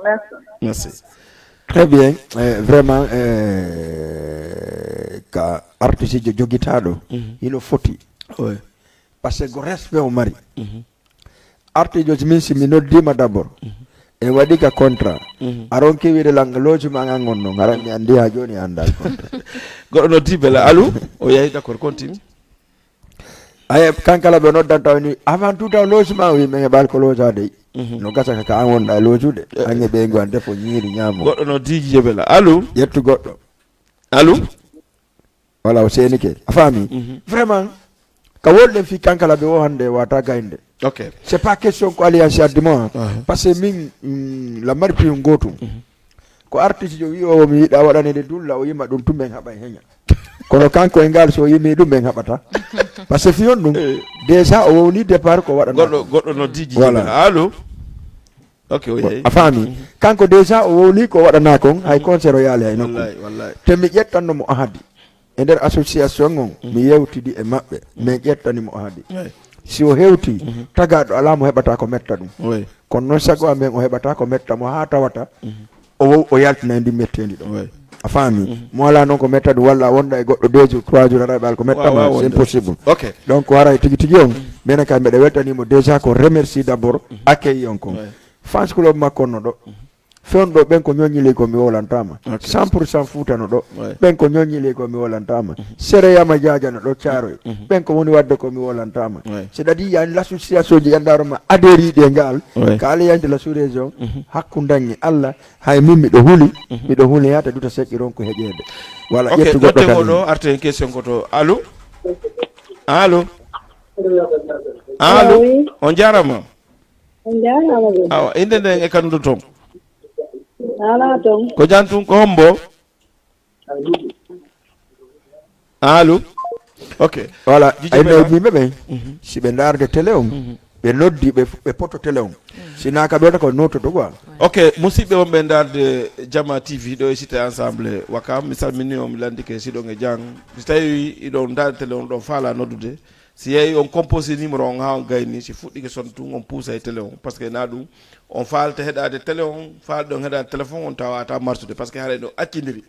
Merci. Merci. Très bien, eh, vraiment eh, ka artiste jo jogitaɗo hino foti. Oui. Parce que ko respect o mari. Artijo min si mi noddima d'abord en waɗi ka contrat a ronki wiide lan logement an on non hara mi andi ha joni a anndal contrat. Goɗɗo noddi bela alu o yahi d'accord continue. Aye kankala ɓe noddanta o ni avant tout taw logement wi min heɓal ko logade no gasa ka an wonɗa e lojude an e ɓeygu an defo ñiiri ñaamo. Goɗɗo noddi je bela alu. Ƴettu goɗɗo. Alu. Wala o seenike a faami vraiment ka wonɗen fii kankala ɓe o hannde wata gaynde. Ok. C'est pas question ko alliance addi mo. Parce que min la mari piyu gotum ko artiste jo wi o mi yiɗa waɗanede dulla o yima ɗum tum ɓen haɓa heña. Kono kanko e ngal so yimi ɗum ɓen haɓata. Parce que fiyon ɗum déjà o wowni départ ko waɗana. Goɗɗo goɗɗo no diji. Voilà. Allo. Ok, oui, a faami kanko déjà o wowli ko waɗana kon hay concert o yaali hay nokku. Te mi ƴettanno mo ahadi e nder association on mi yewtidi e maɓɓe min ƴettani mo ahadi. Si o hewti tagaɗo ala mo heɓata ko metta ɗum. Kono noon sago amen o heɓata ko metta mo ha tawata o wow o yaltina e ndin mettendi ɗo. A faami mo ala noon ko metta ɗum walla a wonda e goɗɗo deux jours trois jours aɗa ɓal ko metta ma c'est impossible. Donc haray tigi tigi on minen kay mbeɗa weltanimo déjà ko remercie d'abord accueil on kon. Fans club makko no ɗo fewndo ɓen ko ñoññili ko mi wolantama cent pour cent fuuta no ɗo. Ɓen ko ñoññili ko mi wolantama sereyama jajano ɗo caroy ɓen ko woni wadde ko mi wolantama. C'est à dire yani l'association ji yandaroma adhériɗi e ngal ka alliance de la sous région hakkundanñe allah. Hay min miɗo huli miɗo huli yata duta seƴƴi ronku heƴede. Wala ƴettu goɗɗo kan ɗo arte en question ko to allo. Allo. Allo. On jarama. On jarama. Awa inde nden e kandu ton. Ala ton. Ko jantum ko hombo? Allo. Ok. Voilà. Ay nawdima ɓen si ɓe darde télé on ɓe noddi ɓe poto télé on. Sina ka ɓewta ko nototo quoi. Ok, musidɓe wonɓe darde jama tv ɗo e cité ensemble wakam mi salmini on mi landike siɗon e jang. Si tawi iɗon darde télé on ɗon faala noddude si yeeyi on composé numéro on ha on gayni si fuɗɗike son tun on puusa e télé on parce que na ɗum on faalta heɗade télé on faalɗe on heɗade téléphone on tawata marsude parce que haray no accindiri.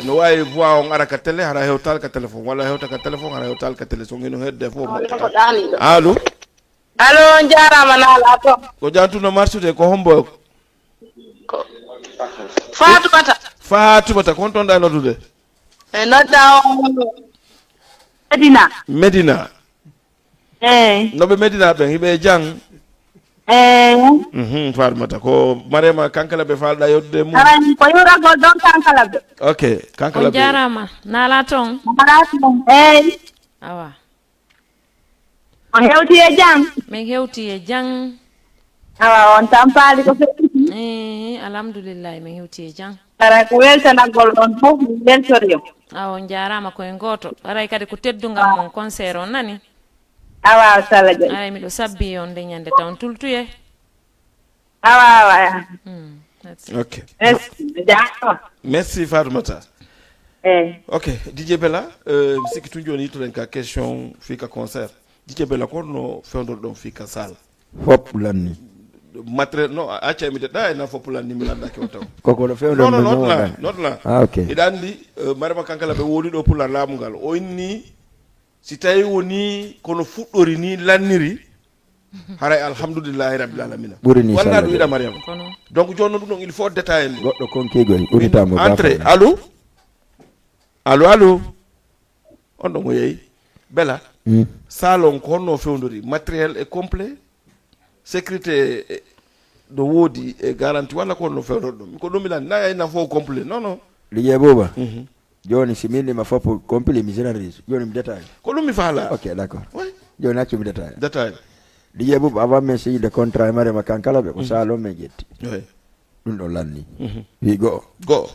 No wawi voix on ara ka télé hara hewtal ka téléphone walla hewta ka téléphone hara hewtal ka télé so ngeno hedde fof mo. Allo. Allo, on jarama nala to. Ko jantuno marsude ko hombo? Fatumata. Fatumata ko honto ɗa noddude? E nodda o Medina. Medina. Eyi. No ɓe Medina ɓen hiɓe e jang? Eyi. Mhm, Fatumata ko Marema Kankala ɓe falɗa yodde mum. Aran ko yuragol ɗon Kankala ɓe. Ok, Kankala ɓe. On jarama. Nala ton. Nala ton. Eyi. Awa. On hewti e jam? Min hewti e jam. Awa on tampaali ko feƴƴiti? Ehe, alhamdulillahi min hewti e jam. Hara ko weltanagol on fof min weltori on. Awa on jarama koye goto. Haray kadi ko teddungal mon concert on nani? Awa Sala Diagne. Haray miɗo sabbi on nde ñande taw on tultuye. Awa awa. Hmm, ok. Merci. Merci Fatoumata. Eyi. Ok, Didier Bella, mi sikki tun joni yittoɗen ka question fii ka concert. Didier Bella ko honno fewndorɗon fii ka sala? Fop lanni. Matériel no acca mi deɗɗa ena fop lanni mi landaki o taw. Koko no fewndo non non non non. Ah ok. Iɗa andi Marema Kankala ɓe woni ɗo pular laamu ngal o inni si tawi woni kono fuɗɗori ni lanniri. Haray alhamdulillahi rabbil alamina. Ɓuri ni walla sallade. Ɗum yiɗa Mariama. Kono Donc jooni noon ɗum ɗon il faut détailler. Goɗɗo konki goy ɓuri tamo Entrée. Allo? Allo, allo? On ɗon o yeeyi. Bela, salon ko honno fewndori? Matériel est complet? Sécurité e- no woodi e garantie walla ko honno fewndori ɗum? Ko ɗum mi lan na yayna fof complet. Non, non. Liƴe buuba. Joni si min ɗima foppo complet mi généralise joni mi détail. Ko ɗum mi faala. Ok, d'accord. Oui. Joni accu mi détail. Détail. Liƴe buuba avant min signude contrat e Mariama Kankalaɓe ko salon min ƴetti. Oui. Ɗum ɗo lanni. Wi go'o. Go'o.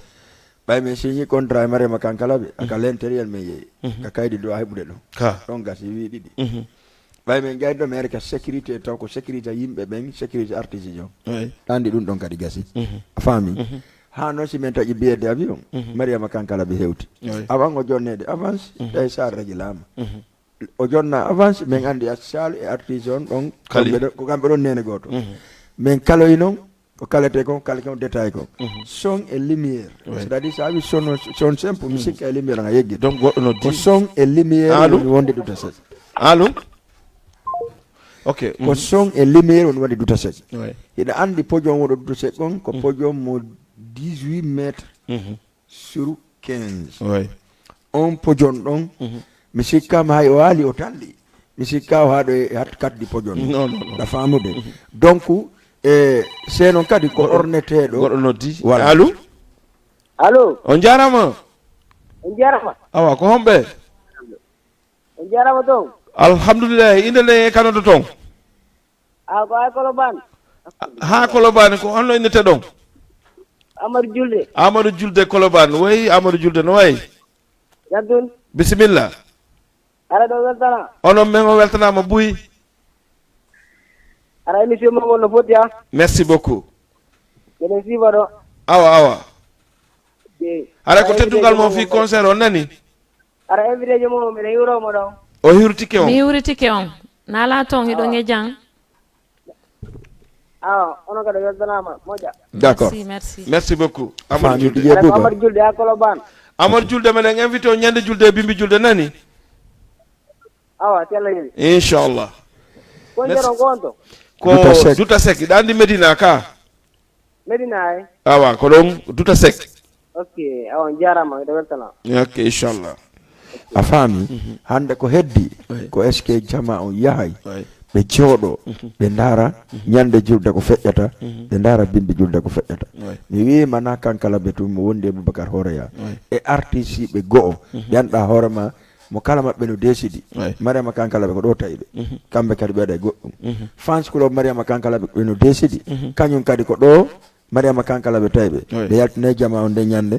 Ɓay min signi contrat e Mariama Kankalaɓe aka l'intérieur min yeeyi. Ka kaydi do a heɓude ɗum. Ka. Ɗon gasi wi ɗiɗi. Ɓay min gaydo mere ka sécurité taw ko sécurité yimɓe ɓen sécurité artiste on. Oui. Andi ɗum ɗon kadi gasi. A faami. Ha noon si min taƴi billet d'avion. Mariama Kankalaɓe hewti. Oui. Avant o jonnede avance tawi sar regi laama. O jonna avance min andi a sal e artiste on ɗon. Kali. Kamɓe ɗon- ko kamɓe ɗon nene goto. Min kaloyi noon ko kalete kon kala kon détail kon. Son e lumière. C'est-à-dire sa wi son son simple mi sikka e lumière on a yeggi. Donc goɗɗo noddi. Ko son e lumière Allô? Woni wonde duta sec. Allo? Ok. Ko son e lumière woni wonde duta sec. Oui. Hiɗa andi podium woɗo duta sec on ko podium mo dix-huit mètres sur quinze. Oui. On podium ɗon mi sikkama hay o haali o talli. Mi sikka o haɗo e hat katdi podium. Non, non, non. Ɗa famude. Donc e se noon kadi ko orneteɗo. Goɗɗo noddi. Voilà. Allo? Allo, On jarama. on jarama. Awa ko homɓe? On jarama toon. Alhamdulillahi, inde nde e kanoto toon. A ko ay Koloban. Ha Kolobani ko honno innete ɗon? Amadou Julde. Amadou Julde Kolobani. Woyi Amadou Julde no wayi? Jaddun. Bisimilla. Ara ɗo weltana. Onon men o weltanama buy. Ara émission mo ngol no foti ha. Merci beaucoup. Meɗen siifa ɗo. Awa awa. Jeyi. Haray ko teddungal mon fii concert on nani? Ara invité ji mo meɗen hiwro mo ɗon. O hiwritike on. Mi hiwritike on. Nala ton hiɗo ngejan. Awa onon kadi weltanama moƴƴa. D'accord. Merci, merci. Merci beaucoup. Fami Amadou Julde. Didier Ara ko Bouba. Amadou Julde ha Koloban. Amadou Julde meɗen invité o ñande julde e bimbi julde nani? Awa tella hen. Inchallah. Concert on ko on to. Ko Duta Seck. Duta Seck ɗa andi Medina ka. Medina ay. Awa ko ɗon Duta Seck. Ok, awa on jarama miɗo weltana. Ok inchallah. A faami hannde ko heddi ko est ce que jama on yahay Oui. ɓe jooɗo ɓe ndaara ñande julde ko feƴƴata ɓe ndaara bimbi julde ko feƴƴata. Oui. Mi wiima na kankala ɓe tun mo wondi e Boubacar Hooreya Oui. E artiste ɓe go'o yanɗa hoore ma mo kala maɓɓe no desidi. Oui. Marema kankala ɓe ko ɗo tawi ɓe kamɓe kadi ɓeeɗa e goɗɗum. Fans club Mariama kankala ɓe no desidi kañum kadi ko ɗo Mariama kankala ɓe tawi ɓe Oui. ɓe yaltina e jama on nde ñande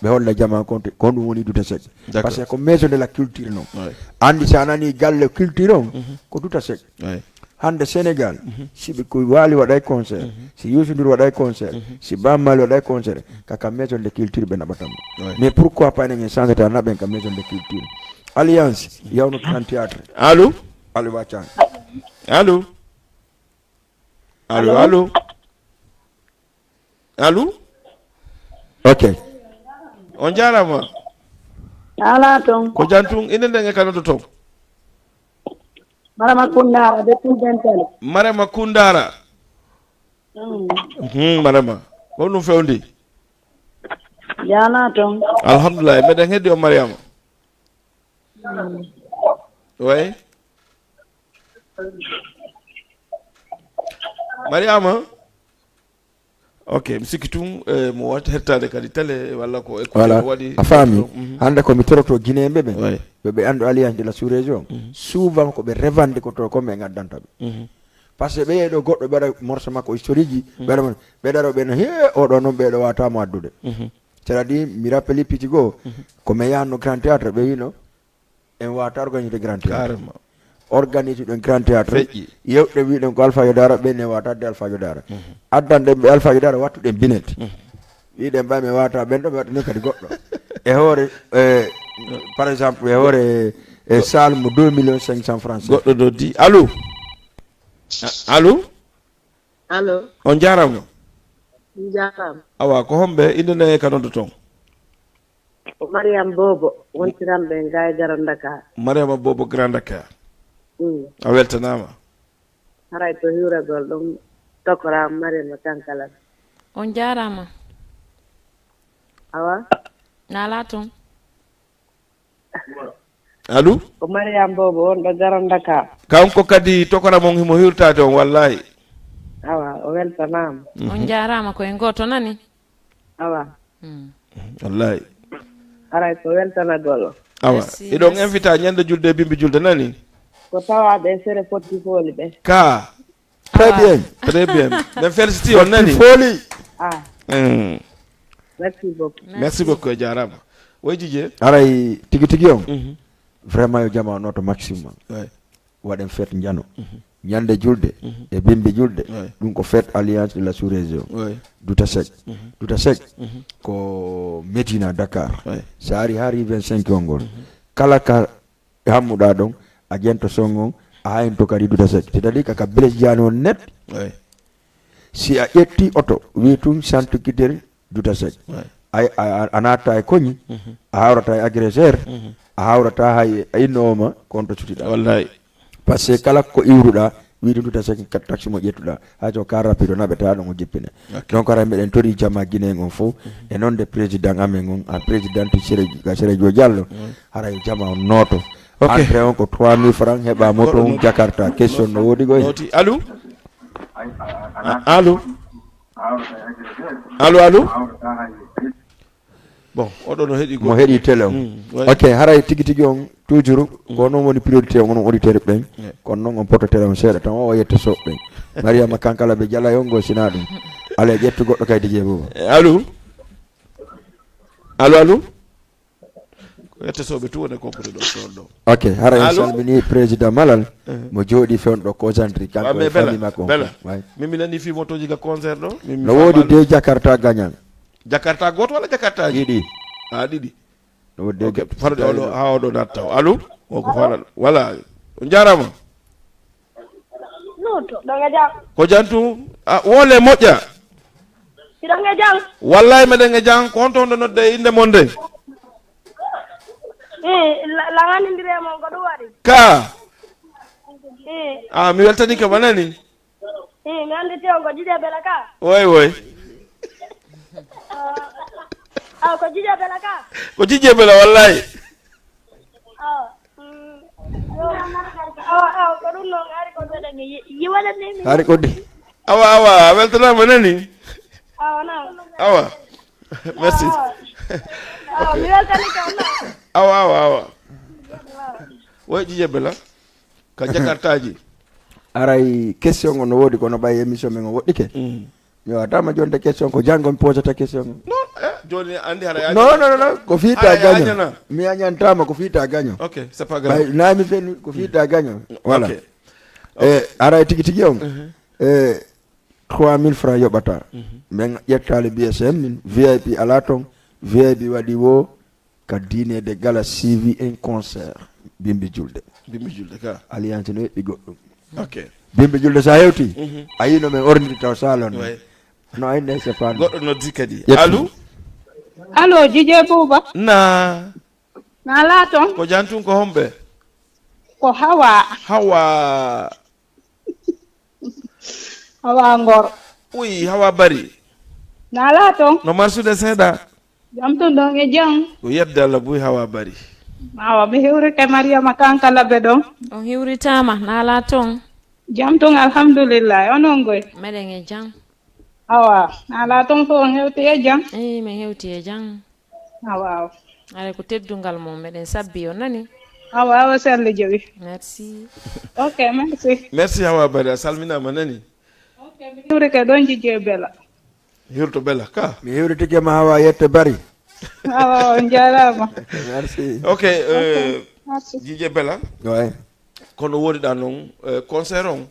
ɓe holla jama on konte ko ɗum woni Duta Seck. D'accord. Parce que ko maison de la culture non. Oui. Andi sa nani galle culture on ko Duta Seck. Oui. Hannde Sénégal si ɓe ko waali waɗay concert si Youssou Ndour waɗay concert si Bamali waɗay concert kaka maison de culture ɓe naɓatam. Oui. Mais pourquoi pas enen en changeta naɓen ka maison de culture alliance yawno grand théâtre. Allo? Allo waccan. Allo? Allo allo? Allo? Ok. On jarama. Ala ton. Ko jantun inde nden e kanoto ton? Marama Kundara de Tudental. Marema Kundara. Hmm, Marema. Ko ɗum fewndi? Jana ton. Alhamdulillah meɗen heddi on Mariama. Way. Mariama. Ok mi sikki tun eh, mo wata hettade kadi télé walla ko écouteur Voilà waɗi. A faami Mhm. hannde ko mi toroto guinéenɓe ɓen Way. ɓe ɓe anndu alliance de la sous région souvent ko ɓe revande ko to comme ɓe ngaddanta ɓe. Parce que ɓe yeeɗo goɗɗo ɓeɗa morceau makko historique ji ɓeɗa mon ɓeɗaro ɓe no he oɗo noon ɓeɗo wawatamo addude. C'est à dire mi rappeli piti goo ko mi yahanno grand théâtre ɓe wino en wawata organisé grand théâtre. Carrément. Organisé ɗon grand théâtre Feƴƴi. Yewɓe wiɗen ko alpha yo dara ɓe ne wawata adde alpha yo dara. Addanɗen ɓe alpha yo dara wattuɗen binet. Wiɗen ɓay mi wawata ɓen ɗo mi waɗa ni kadi goɗɗo e hoore e par exemple e hoore e salle mo deux millions cinq cent francs. Goɗɗo noddi allo? Allo? Allo? On jarama. Jarama. Awa ko homɓe inde ne ka noddo ton? Ko Mariam Bobo wontiranɓe e Gaydara Dakar. Mariama Bobo Grand Dakar. Mm. A weltanama. Haray ko hiwragol ɗum tokoraama Mariama Kankala. On jaaraama. Awa. Naalaa toon. Allo? Ko Mariam Bobo on ɗo garan Dakar. Kanko kadi tokora mon himo hirtaade on wallahi. Awa, o weltanaama. On jaaraama ko en gooto nani. Awa. Wallahi. Haray ko weltanagol. Awa. Iɗon invita ñande julde e bimbi julde nani. Ko tawaaɓe e sere fotti fooli ɓe. Ka. Très bien. Très bien. Men feliciti on nani. Fooli. Ah, Mm. merci beaucoup. Merci beaucoup, a jaaraama. Woy Jije. Haray tigi tigi on. Vraiment yo jama nooto maximum. Ouais. Waɗen fête njano. Ñande julde e bimbi julde. Ouais. Ɗum ko fête alliance de la sous-région. Ouais. Duta Sec. Duta Sec ko Medina Dakar. Ouais. So ari hari vingt-cinq o ngol. Kala ka hammuɗa ɗon a ƴento son on a haynto kadi Duta Sec. C'est-à-dire kaka blesse jani on net. Ouais. Si a ƴetti oto wi tun santukiteri Duta Sec. Ouais. Ay a, a, a natta e koñi. A hawrata e agresseur. A hawrata hay a innooma konto sutiɗa. Wallahi. Parce que kala ko iwruɗa wi ɗum Duta Sec kat taxi mo ƴettuɗa hay so ka rapide o naɓeta ɗon o jippine. Donc ara meɗen tori jama guinéen on fof e noon de président amen on a présidente sere sere jo diallo. Hara yo jama on nooto. Entrée on ko trois mille francs heɓa moto on jakarta question no woodi goy. Noti allo. Allo. Allo allo. Bon, oɗo no heɗi mo heɗi télé o. Ouais. Ok, haray tigi tigi on toujours ko noon woni priorité on onon auditeur ɓen. Kono noon on poto télé on seeɗa tan o yette soɓ ɓen. Mariama kankala ɓe jala yon go sina ɗum. Ala ƴettu goɗɗo kay dije bobo. Allo. Allo allo. Ko yette soɓe tu woni compre ɗo son ɗo. Ok, haray en salmini président malal mo jooɗi fewndo concentré kanko Mais e famille bela makko. Bela. Ouais. Min mi nani fii motoji ga concert ɗo. Min mi No woodi faamaali. Deux jakarta gagnant. Jakarta goto wala jakartaji? Ɗiɗi. Ah ɗiɗi. No woodi deux Ok, fano de oɗo ha oɗo natta o. Allo. O ko fala wala. On jarama. Noto ɗonga jam. Ko jantu. Ah, wole moƴƴa. Hiɗonga jam. Wallahi meɗen e jam ko honto honɗo nodde e innde mon nde? Eh, la- laŋanindire mon ko ɗum waɗi. Ka. Eh, Ah, mi weltani ka banani. Eh, mi annditi on ko Jije Bela ka. Woy woy. Ah, ko Jije Bela ka. Ko Jije Bela wallahi. Ah, mm, yo, ah, ah, ko ɗum noon ari ko mbeɗen yi- yiwale ni mi. Hari ko di. Awa awa a weltanama nani. Ah, wona. Awa. Merci. Ah, mi weltani ka wona. Awa awa awa. Woy Jije Bela. Ka jakartaji. Aray question o no woodi kono ɓay émission men o woɗɗike. Mi watama jonde question ko janngo mi posata question o. Non, eh, joni andi hara Non non non non ko fiita Hara gaño. yañana. Mi añantama ko fiita gaño. Ok, c'est pas grave. Ɓay nami fenu ko fiita gaño. Voilà. Ok. E aray tigi tigi on. E trois mille francs yoɓata. Min ƴettali B S M min V I P ala ton. V I P waɗi wo ka diinede gala C V un concert. Bimbi julde. Bimbi julde ka. Alliance no yeɓɓi goɗɗum. Ok. Bimbi julde sa hewti. A yino men orniti taw salon. Ouais. No ayne c'est pas. Goɗɗo noddi kadi. Yettu. Allo. Allo, Jije Buuba. Na. Na laaton. Ko jantum ko homɓe? Ko Hawa. Hawa. Hawa Ngor. Uy, Hawa Bari. Na laaton. No marsude seeɗa. Jam ton ɗon e jam. Ko yedde Allah buy Hawa Bari. Awa, mi hewrike Mariama Kankala be ɗon. On hiwritaama, naalaa toon. Jam ton alhamdulillah, onon goy. Meɗen e jam. Awa, naalaa ton fof on hewti e jam. Eyi, min hewti e jam. Awa. Aɗa ko teddungal mon, meɗen sabbi on nani. Awa, awa, sella jowi. Merci. Ok, merci. Merci Hawa Bari, a salminama nani. Ok, mi hewrike ɗon Jije Bela. Hirto Bela ka. Mi hewritike ma Hawa yette Bari. Awa, on jarama. Merci. Ok, euh, Merci. Jije Bela. Ouais. Kono woniɗa noon eh, concert on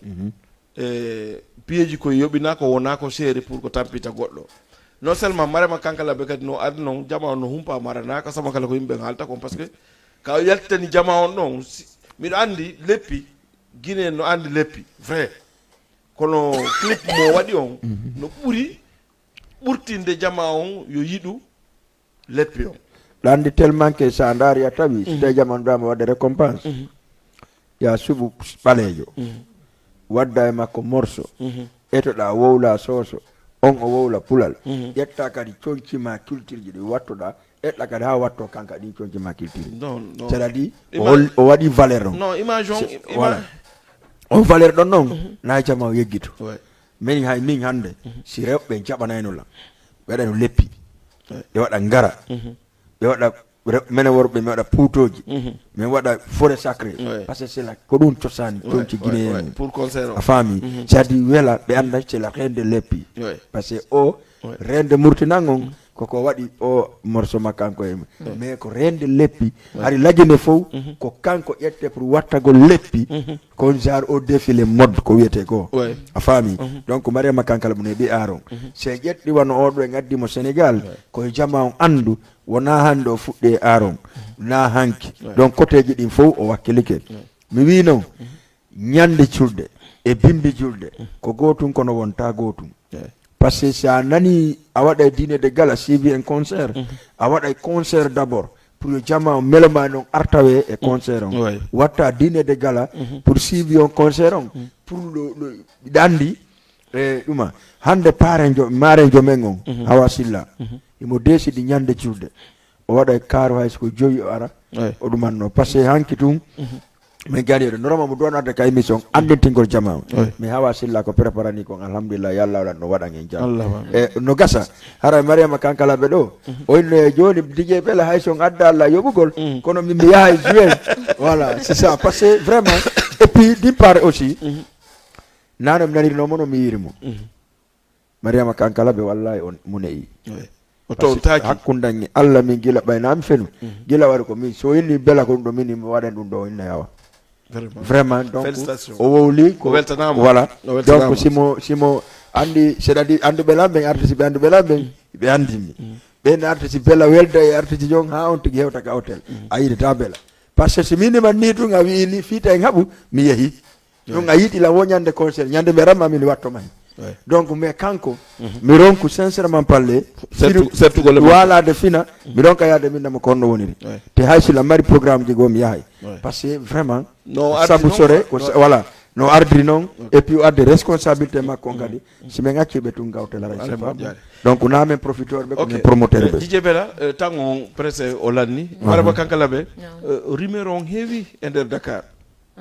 e piyeeji koye yoɓina ko wona ko seeri pour ko tampita goɗɗo. Non seulement Marema Kankala ɓe kadi no ari noon jama on no humpa maranaka sama kala ko yimɓe haalta kon parce que ka yaltani jama on ɗon si- miɗo andi leppi Guinée no andi leppi vrai kono clip mo waɗi on no ɓuri ɓurtinde jama on yo yiɗu leppi on. Ɗandi tellement que sa ndaari a tawi so tawi jama on dama wadde récompense ya suɓu ɓaleejo wadda e makko morso, etoɗa wowla soso, on o wowla pulal, ƴetta kadi conci ma culture ji ɗi wattoɗa, eɗɗa kadi ha watto kanka ɗin conci ma culture. Non, non. C'est-à-dire o, Ima- hol- o waɗi valeur on. Non, image on. C'est- Ima- Voilà. On valeur ɗon noon na jama o yeggitu. Ouais. Min hay min hannde si rewɓe jaɓanayno lan, ɓe waɗa no leppi, ɓe waɗa ngara, ɓe waɗa re- mene worɓe mi waɗa puutooji, min waɗa forêt sacré. Ouais. Parce que c'est là ko ɗum cosani Ouais, conci ouais, guinéen ouais. en. Pour concert on. A faami? C'est-à-dire wela ɓe annda c'est la reine de leppi. Ouais. Parce que o Ouais. reine de murtinan on koko waɗi o morceau makkanko e mais ko reine de leppi. Hari lagine fof ko kanko ƴette pour wattagol leppi. Kon genre o défilé mode ko wiyete ko. Ouais. A faami? Donc Mariama Kankala mo ne ɓi aaron, si en ƴetti wano oɗo en addi mo Sénégal, koye jama on anndu wona hannde o fuɗɗi e aaron na hanki. Donc koteji ɗin fof o wakkilike. Mi wi noon ñande julde e bimbi julde ko gotum kono wonta gotum. Ouais. Parce que si a nani a waɗa e dîner de gala suivi en concert, a waɗa e concert d'abord pour yo jama o meloma noon artawe e concert on. Ouais. Watta dîner de gala pour suivi on concert on pour le, le, ɗanndi e ɗuma hannde parenjo marenjo men on Hawa Silla, imo décidi ñande julde o waɗa e kaaru hay soko joyi o ara. Ouais. O ɗumanno parce que hanki tun min gari eɗo normal mo duwan arde ka émission anndintingol jama on. Ouais. Mais Hawa Silla ko préparani kon alhamdulillah yalla wala no waɗan en jam. Allah wa- E no gasa hara Mariama Kankala ɓe ɗo o inno e jooni DJ Bella hay son adda Allah yoɓugol kono min mi yaha e juin. Voilà c'est ça parce que vraiment et puis d'une part aussi nano mi nanirno mo no mi yiri mo. Mariama Kankala ɓe wallahi on muneyi. Ouais. O towtaaki. Hakkundangi Allah min gila ɓayna mi fenu gila waɗi ko min so inni bela ko ɗum ɗo min mi waɗan ɗum ɗo inna yawa. Vraiment. Vraiment donc Félicitations. O wowli ko O weltanaama. Voilà. O weltanaama. Donc simo simo andi c'est-à-dire anduɓe lan ɓen artiste ɓe anduɓe lan ɓen ɓe andimi. Ɓen artiste bela welda e artiste jon ha on tigi hewta ka hôtel a yidata bela. Parce que si min iman ni tun a wi'i ni fiita en haɓu mi yehi. Ɗum a yiɗi la wo ñande concert ñande mi ramma min watto may. Ouais. Donc mais kanko mi ronku sincèrement parler Sertu- sertugol e makko. Walade fina mi ronka yaade min namo ko honno woniri. Ouais. Te hay si la mari programme ji goo mi yahay. Ouais. Parce que vraiment No ardi sabu non, sore quoi. Ko voilà no ardri noon et puis o adde responsabilité makko on kadi si min acci ɓe tun gawtel aray Aray c'est pas mo bon. jaari. Donc na min profiteur ɓe ko Ok. Min promoteur ɓe. DJ Bella, euh, tan on presse o lanni. Marama Kankala ɓe, euh, rumeur on heewi e nder Dakar.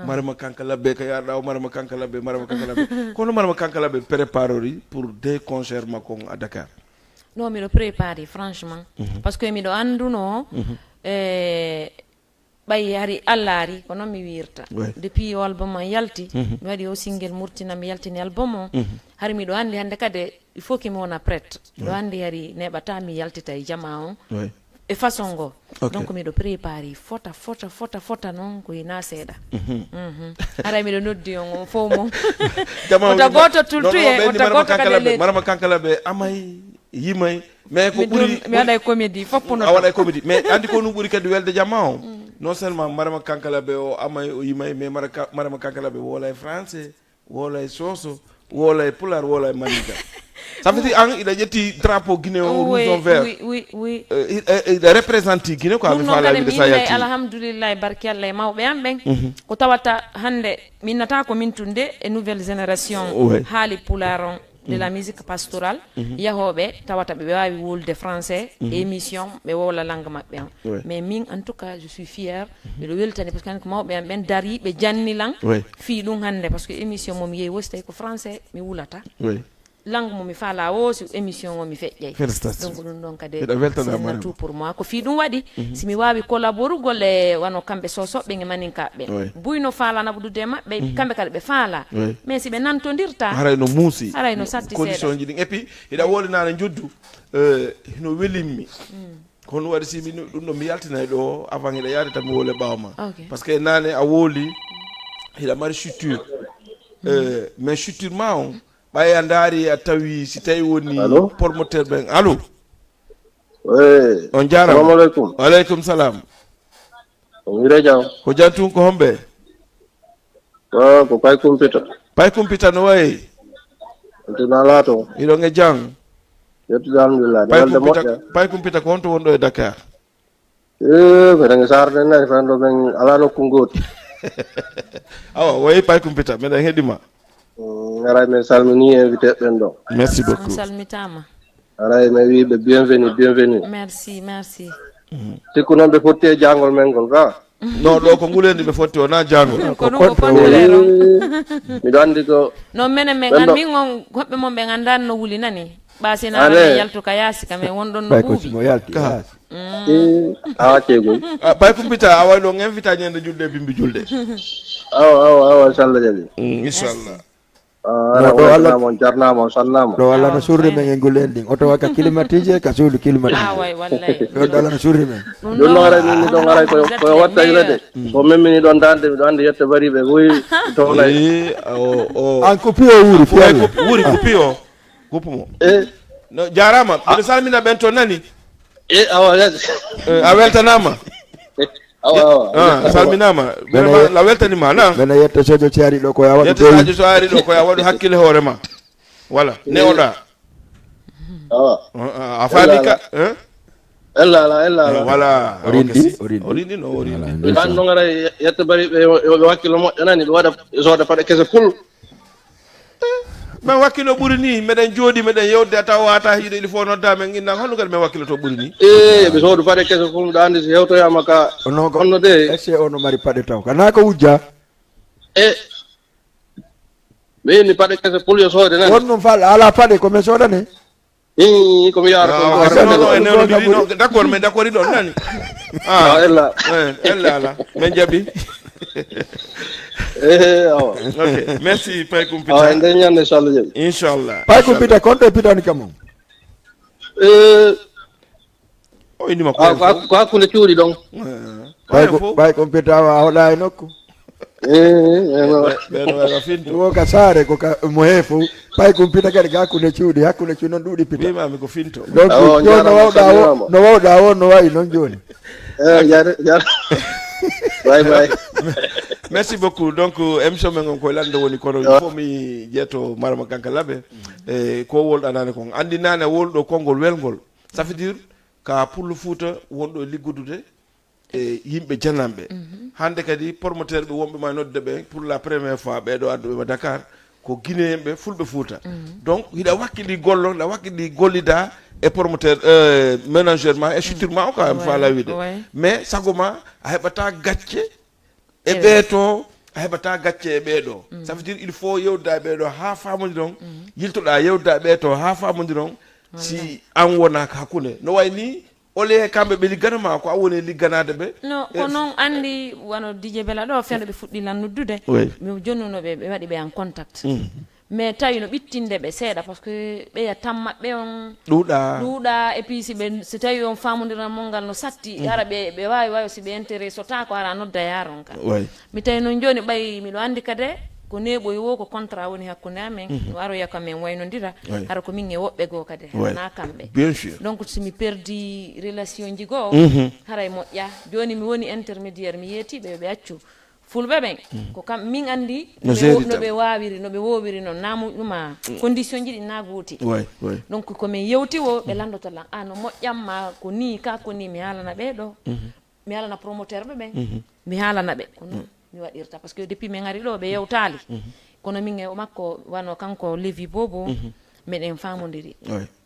Marama Kankala ɓe ka yarɗa o Marama Kankala ɓe Marama Kankala ɓe kono Marama Kankala ɓe préparori pour deux concerts makko on à Dakar. Non miɗo préparé franchement parce que miɗo annduno e ɓay hari Allah ari ko noon mi wirta. Ouais. Depuis o album an yalti mi waɗi o single murtina mi yaltini album o. Hari miɗo anndi hannde kadi il faut que mi wona prête. Miɗo anndi hari neɓata mi yaltita e jama on Ouais. e façon ngo. Ok. Donc miɗo préparé fota fota fota fota noon ko hina seeɗa. Mhm. Haray miɗo noddi on on fof mo Jama wota on gooto non, tultuye non, ɓe wota Marama gooto Kankala kadi ɓe leydi. Marama Kankala ɓe amay yimay mais ko Mi ɓuri ɗum- mi waɗa e comédie fof puno a waɗa e comédie mais andi ko ɗum ɓuri kadi welde jama o. Non seulement Marama Kankala ɓe o amay o yimay mais Mara Ka- Marama Kankala ɓe woola e français woola e soso woola e pular woola e maninka. Ça veut dire an iɗa ƴetti drapeau Guinée o rouge on vert. Oui, oui, oui. Euh, i- i- iɗa représente Guinée quoi. Ɗum Mi noon faala kadi wide min sa lay yalti alhamdulillahi barki allah e mawɓe am ɓen ko tawata hannde minnata ko min tunde e nouvelle génération Ouais. haali pular on de la musique pastorale yahooɓe tawata ɓe waawi wulde français e émission ɓe wowla langue maɓɓe on. Ouais. Mais min en tout cas je suis fier miɗo weltani parce que ko mawɓe am ɓen dari ɓe janni lan Ouais. fii ɗum hannde parce que émission mo mi yehi wosi tawi ko français mi wulata. Oui. Langue mo mi faala o si émission o mi feƴƴay. Félicitations. Donc ɗum ɗon kadi Miɗo weltanaa c'est un Mariama. Atout pour moi ko fii ɗum waɗi si mi waawi collaboregol e wano kamɓe sosoɓe e maninkaɓe Oui. Buy no faala naɓudude e maɓɓe kamɓe kadi ɓe faala. Oui. Mais si ɓe nantondirta Haray no muusi. Haray no satti Condition seeɗa. Ji ɗin et puis hiɗa woli nane joddu eh, hino welimmi. Ko honno waɗi si mi ɗum ɗo mi yaltinay ɗo avant hiɗa yaade tan mi wole ɓaawo ma. Ok. Parce que nane a woli hiɗa mari structure. Eh, mais structure ma on ɓay a ndaari a tawi si tawi woni Allô? Promoteur ɓen allo. Eh, On jaarama. Assalamu alaikum. Wa aleykum salam. On hire jam. Ko jam tun ko homɓe? Ko ko pay kumpita. Pay kumpita no wayi? Tuna lato. Hiɗon e jam. Yettude alhamdulillah. Pay Welde kumpita, moƴƴa. Pay kumpita ko honto wonɗo e Dakar? Eh, ko tan sarde nani fan ɗo men ala nokku gooti. Awa wayi Pay kumpita meɗen heɗima. Haray min salmini invité ɓen ɗo. Merci On beaucoup. Salmitaama. Haray mi wi ɓe bienvenue, bienvenue. Merci, merci. Sikku noon ɓe fotti e jangol men ngol ga. Non, ɗo ko ngulendi ɓe fotti, wona jangol. Ko ɗum ko contraire on. Miɗo anndi ko. Non, menen men an min on hoɓɓe mon ɓe nganndaani no wuli nani. Ɓaasi na Allez. Yaltu ka yaasi ka, mais won ɗon no ɓuuɓi. Mo yalti ka. Awa cegol. Bay kumpita, awa ɗo invita ñande julde bimbi julde. Awa awa awa, so Allah jaɓi. Inchallah. Ala, ɗo Allah on jarnama, on sannama. Ɗo Allah no surri men e ngol en ɗin. Oto waka climatisé ka suudu climatisé. Away wallay. Ɗo Allah no surri men. Ɗum ɗon haray min ɗon haray ko ko watta ila de. Ko men min ɗon dande, mi ɗon andi yette bari ɓe boy. To lay. Eh, o o. An ko piyo wuri piyo. Wuri ko piyo. Guppu mo. Eh. No jarama. Mbiɗo salmina ɓen to nani. Eh, awa. Eh, a weltanama. Awa awa. Ah, salminama. Vraiment la weltanima na. Mena yetta sojo ci ari ɗo ko ya waɗu. Yetta sojo ci ari ɗo ko ya waɗu hakkille hoore ma. Voilà. Newoɗa. Awa. A faami ka? Hein? Ella ala, ella ala. Voilà. O rindi, o rindi. O rindi no o rindi. Ɓe ɗan ɗon ara yetta bari ɓe ɓe wakkilo moƴƴo nani ɓe waɗa sooda paɗe kese pul. Min wakkilo ɓuri ni, meɗen jooɗi meɗen yewde taw wata hiɗo ili fof nodda men inna ko honno kadi min wakkilo to ɓuri ni. Eh, ɓe soodu paɗe kese fof mbiɗa andi si hewtoyama ka. Ono ko honno de. Esse ono mari paɗe taw kana ko wujja. E mi inni paɗe kese pul yo soode nani. Won ɗum fa ala paɗe ko min soodane. Ii ko mi yaara ko. Ah, non, non, en non, non, non, d'accord, mais d'accord, il donne nani. Ah, ella. Eh, ella ala. Men jabi. Eh, awa. Ok, merci Pay Kumpita. Awa, en dañi ñande inchallah jabi. Inchallah. Pay Kumpita, konto e pitani kam on. Eh, o inima ko ko hakkunde cuuɗi ɗon. Ɓay ko ɓay ko mbiyata wa hoɗa e nokku. Ɓeɗo waɗa finto. Wo ka saare ko ka mo he fof. Pay ko pita kadi ga hakkunde cuuɗi, hakkunde cuuɗi noon ɗuuɗi pita. Wimami ko finto. Donc joni no wawɗa o no wawɗa o no wayi noon joni. Bay bay. Merci beaucoup. Donc émission men on koye lande woni kono il faut mi jeeto marama kanka laɓe. E ko wolɗanani kon andi nane wolɗo konngol welngol. Ça veut dire ka pullo Fouta wonɗo e liggodude e yimɓe jananɓe. Hannde kadi promoteur ɓe wonɓe ma nodde ɓe pour la première fois ɓeɗo adduɓe ma Dakar ko guinéen ɓe fulɓe Fouta. Donc hiɗa wakkili gollo hiɗa wakkili gollida e promoteur euh, manager ma e structure ma o ka mi faala wiide. Mais sago ma a heɓata gacce e ɓee to a heɓata gacce e ɓee ɗo. Ça veut dire il faut yewda e ɓee ɗo ha famodiron. Yiltoɗa yewda e ɓee to ha famodiron. Si an wonaka hakkunde no way ni. Ole kamɓe ɓe ligganoma ko an woni e ligganade ɓe. No ko noon andi wano Didier Bella ɗo fewndo ɓe fuɗɗi lan noddude. Mi jonnuno ɓe ɓe waɗi ɓe en contact. Mais tawi no ɓittinde ɓe seeɗa par ce que ɓeya tan maɓɓe on. Ɗuuɗa. Ɗuuɗa et puis si ɓe so tawi on famondiral mon ngal no satti ara ɓe ɓe wawi wawi si ɓe intérêt sotako ara nodda yaron kan. Mi tawi noon jooni ɓay miɗo anndi kadi ko neeɓoyi wo ko contrat woni hakkunde amen no aroya ko amen waynondira hara ko min e woɓɓe goo kadi hana kamɓe. Donc so mi perdi relation ji goo haray moƴƴa. Jooni mi woni intermédiaire mi yeetiɓe yoɓe accu fulɓe ɓen ko kam min anndi no ɓe waawiri no ɓe woowiri noon na moƴƴuma. Condition ji ɗi na gooti. Donc ko min yewti wo ɓe lanndoto lan a no moƴƴamma ko ni ka ko ni mi haalana ɓee ɗo. Mi haalana promoteur ɓe ɓen mi haalana ɓe ko non mi waɗirta par ce que depuis min ari ɗo ɓe yewtali. Kono min e makko wano kanko levi bobo meɗen famodiri.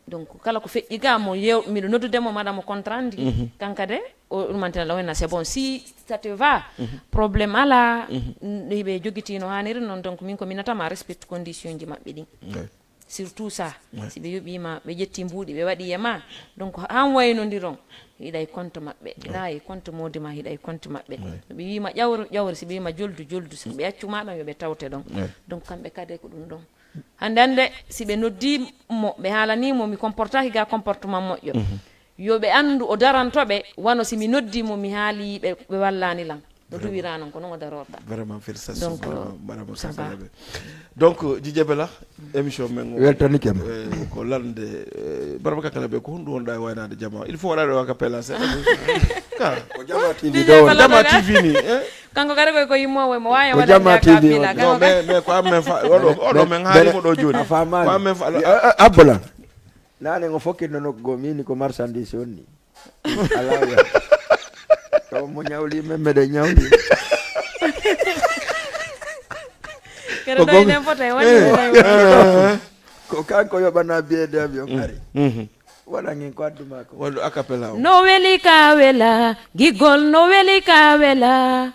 Donc kala ko feƴƴi ga mo yew miɗo noddude mo maɗa mo contrat ndi kanka de o ɗumantina law henna c'est bon si ça te va. Problème ala. Ɓe jogiti no haniri noon donc min ko minatama respecte condition ji maɓɓe ɗin. Surtout ça si ɓe yoɓima ɓe ƴetti mbuuɗi ɓe waɗi e ma. Donc han waynodiron hiɗa e compte maɓɓe hina e compte modi ma hiɗa e compte maɓɓe. Ɓe wima ƴawro ƴawro si ɓe wima joldu joldu si ɓe accuma ɗon yoɓe tawte ɗon. Donc kamɓe kadi ko ɗum ɗon hande hande si ɓe noddi mo ɓe haalani mo mi comportaki ga comportement moƴƴo. Yo ɓe anndu o daranto ɓe wano si mi noddi mo mi haali ɓe ɓe wallani lan. No duwira noon ko noon o darorta. Vraiment félicitation. Donc madame Sassalaɓe. Donc Djidjé Bella émission men o weltanike ma. Ko lande barba kakkala ɓe ko honɗum wonɗa e waynade jama il faut waɗaɗo waka pela seeɗa. Ka ko jama tv ɗo jama tv ni. Kanko kadi koy ko yimmowo mo wawi waɗa jama tv. Non mais mais ko amen fa oɗo oɗo men haalimo ɗo joni. Ko amen fa. Abbolan. Nane ngo fokkitno nokku goo miini ko marchandise wonni. Alaa taw mo ñawli men meɗen ñawli. Kere ɗo enen fota e waɗi. Ko kanko yoɓana biyede avion ari. Waɗan en ko addu maako. Waɗu a cappella o. No weli ka wela, gigol no weli ka wela.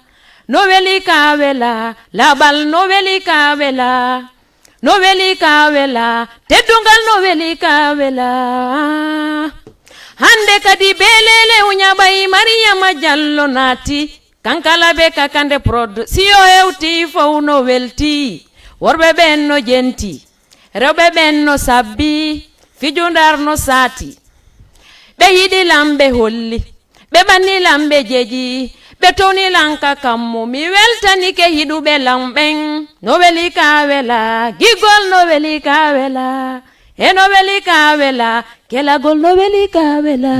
No weli ka wela, laɓal no weli ka wela. No weli ka wela, teddungal no weli ka wela. Hande kadi belele uñaɓay Mariyama Jallo naati. Kankala be kakande prod, si o hewti fow no welti. Worɓe ɓen no jenti, rewɓe ɓen no sabbi, fijundar no saati. Ɓe yiɗi lam ɓe holli, ɓe ɓanni lam ɓe jeji, ɓe towni lam ka kammu. Mi weltanike hiɗuɓe lam ɓen. No weli ka wela, gigol no weli ka wela. E no weli ka wela, kelagol no weli ka wela.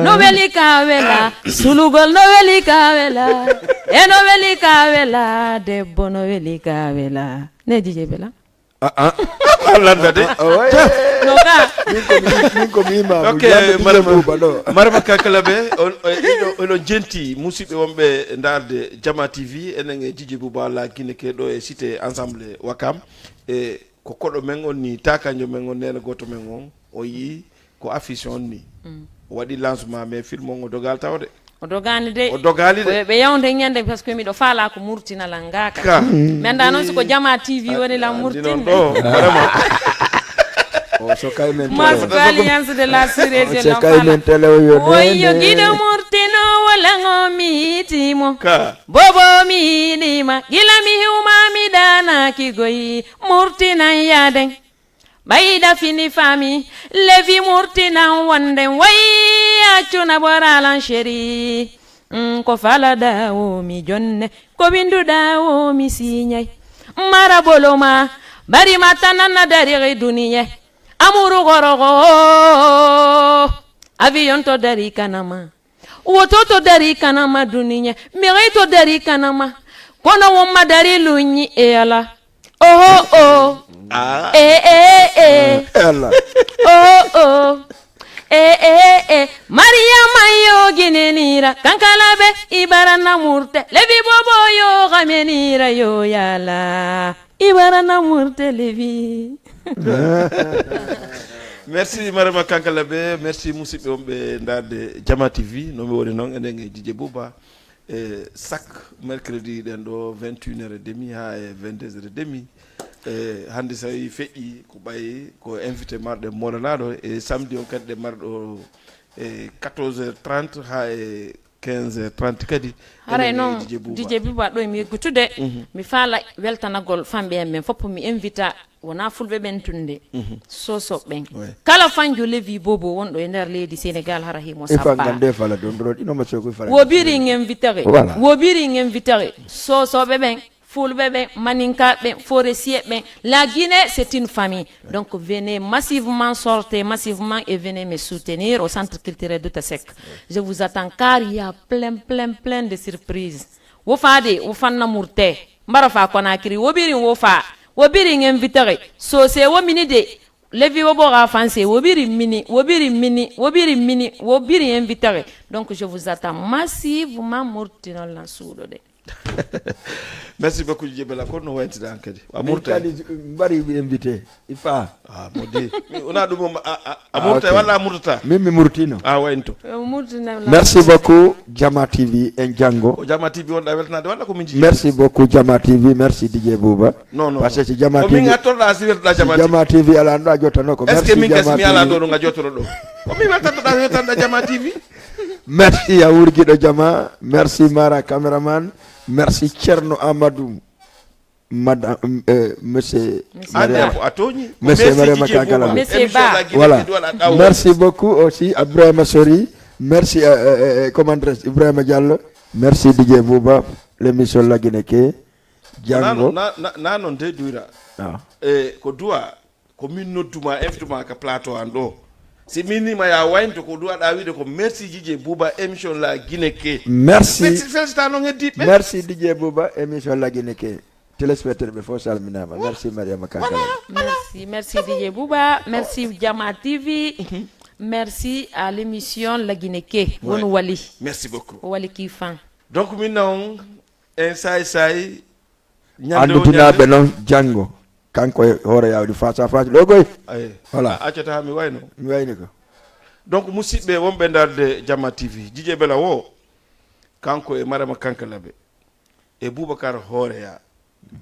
No weli ka wela, sulugol no weli ka wela. E no weli ka wela, debbo no weli ka wela. Ne Dj Bella. Ah, ah. Landa de. No ka. Min ko mi, min ko mi ma. Ok, Marama Kankala be, on, on, ino, ino jenti musiɓɓe wonɓe ndaarde Jama T V, enen e Dj Bouba la Guinée ke ɗo e cité ensemble Wakam. E ko koɗo men on ni, takanjo men on, nene goto men on, o yi ko affiche on ni. O waɗi lancement, mais film on o dogal tawde. O dogani de. O dogali de. Ɓe yawnde ñande, parce que miɗo faala ko murtina lan ngaka. Ka. Mi anda noon si ko Jama T V woni lan murtinde. Ɗo, vraiment. O so kay men Masque alliance de la sûreté. O so kay men télé o yo. Woyo giɗo murtino wala ngo mi yiitimo. Ka. Bobo mi yiɗima. Gila mi hiwma mi danaki goyi. Murtinan yaden. Ɓayda fini fami, levi murtinan wonde wayi accuna boralan sheri. Mm, ko fala dawo mi jonne, ko winduɗa wo mi siñay. Mara boloma, bari ma tanana dari duniye. Amuru gorogo, avion to dari kanama. Woto to dari kanama duniya, mexey to dari kanama. Kono wonma dari luñi e ala. Oho o. Ah. E e e. E ala. Oho o. E e e. Mariama yo ginenira kankala be ibara na murte. Levi bobo yo gamenira yo yala. Ibara na murte Levi. Merci Marama Kankala be, merci musiɓɓe wonɓe ndaarde Jama T V. No mi woni noon enen e Dj Bouba. E chaque mercredi ɗen ɗo vingt et une heures et demi ha e vingt-deux heures et demi. E hannde so tawi feƴƴi ko ɓay ko invité marɗo moolanaɗo, e samedi on kadi ɗe marɗo e quatorze heures trente ha e quinze heures trente kadi. Haray noon, Dj Bouba, ɗo mi yeggutude, mi faala weltanagol famɓe en ɓen fof, mi invita wona fulɓe ɓen tunde, soso ɓen. Kala fanjo Levi bobo wonɗo e nder leydi Sénégal hara himo sappa. Wobiri invitere. Wobiri invitere. Sosoɓe ɓen, fulɓe ɓen, maninkaɓe ɓen, forestier ɓen. La Guinée, c'est une famille. Donc venez massivement, sortez massivement et venez me soutenir au centre culturel Douta Seck. Je vous attends car il y a plein, plein, plein de surprises. Wo faade, wo fanna murte. Mbara fa Conakry, wo biri wo fa. Wo biri invitere. Sose wo mini de. Levi wo bora fanse, wo biri mini, wo biri mini, wo biri mini, wo biri invitere. Donc je vous attends massivement murtinol na suuɗo de. Merci beaucoup Dj Bella, kono no waytida an kadi. Wa murta kadi mbari invité. Ifa. Ah, modi. Ona ɗum a murta walla a murtata? Min mi murtino. Ah, waynto. Merci beaucoup Jama T V, en janngo. Ko Jama T V wonɗa weltanade walla ko min jii? Merci beaucoup Jama T V, merci Dj Bouba. Non, non. Parce que si Jama T V, ko min attorɗa si weltoɗa Jama T V. Jama T V ala ɗo a jottano ko. Est-ce que min kasi mi ala ɗo ɗo nga jottoɗo ɗo? Ko min weltantoɗa weltanɗa Jama T V. Merci a wurgiɗo Jama. Merci Mara cameraman. Merci Thierno Amadou. Madame, euh, monsieur Mariama. Monsieur Mariama Kankala. Voilà. Merci beaucoup aussi Ibrahima Sori. Merci euh, euh, euh, commandant Ibrahima Diallo. Merci Dj Bouba. L'émission Lagine ke janngo. Na non de duira. Ah. E ko duwa ko min nodduma invituma ka plateau an ɗo. Si min nima ya waynto ko duwaɗa wiide ko merci Dj Bouba émission la Guinée ke. Merci. Merci Dj Bouba émission la Guinée ke. Téléspectateur ɓe fof salminama. Merci Mariama Kankala. Merci, merci Dj Bouba, merci Jama T V. Merci à l'émission La Guinée ke. Wonu wali. Merci beaucoup. Wali kifan. Donc min non en say say Ñande o annditinaɓe ñande. Noon janngo, kanko e hoore yawdi face à face ɗo koy. Aye. Voilà. A accata mi wayno. Mi wayni ko. Donc, musidɓe wonɓe darde Jamma T V, Jije Bela o, kanko e Marama Kankalabe e Boubacar Hooreya,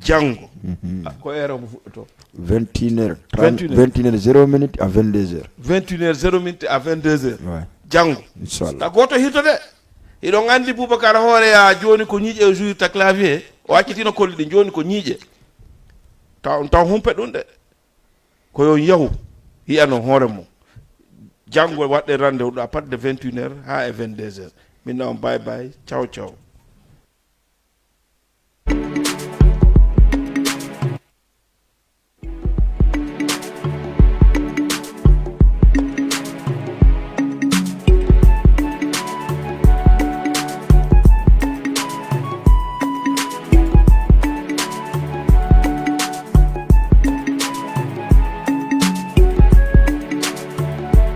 janngo. Mhm. Ah, ko heure o mo fuɗɗoto? Vingt et une heures, trente, vingt et une heures. Vingt et une heures, zéro minute à vingt-deux heures. Vingt et une heures, zéro minute à vingt-deux heures. Ouais. Janngo. Inchallah. Ta gooto hirtode. Hiɗon anndi Boubacar Hooreya jooni ko ñiiƴe o jouirta clavier, o accitino kolli ɗin, jooni ko ñiiƴe. Taw, taw humpe ɗum de. Ko yo yahu, yi'ano hoore mum. Janngo waɗɗen rendez-vous ɗo à partir de vingt et une heures haa e vingt-deux heures. Min na on bye bye, ciao ciao.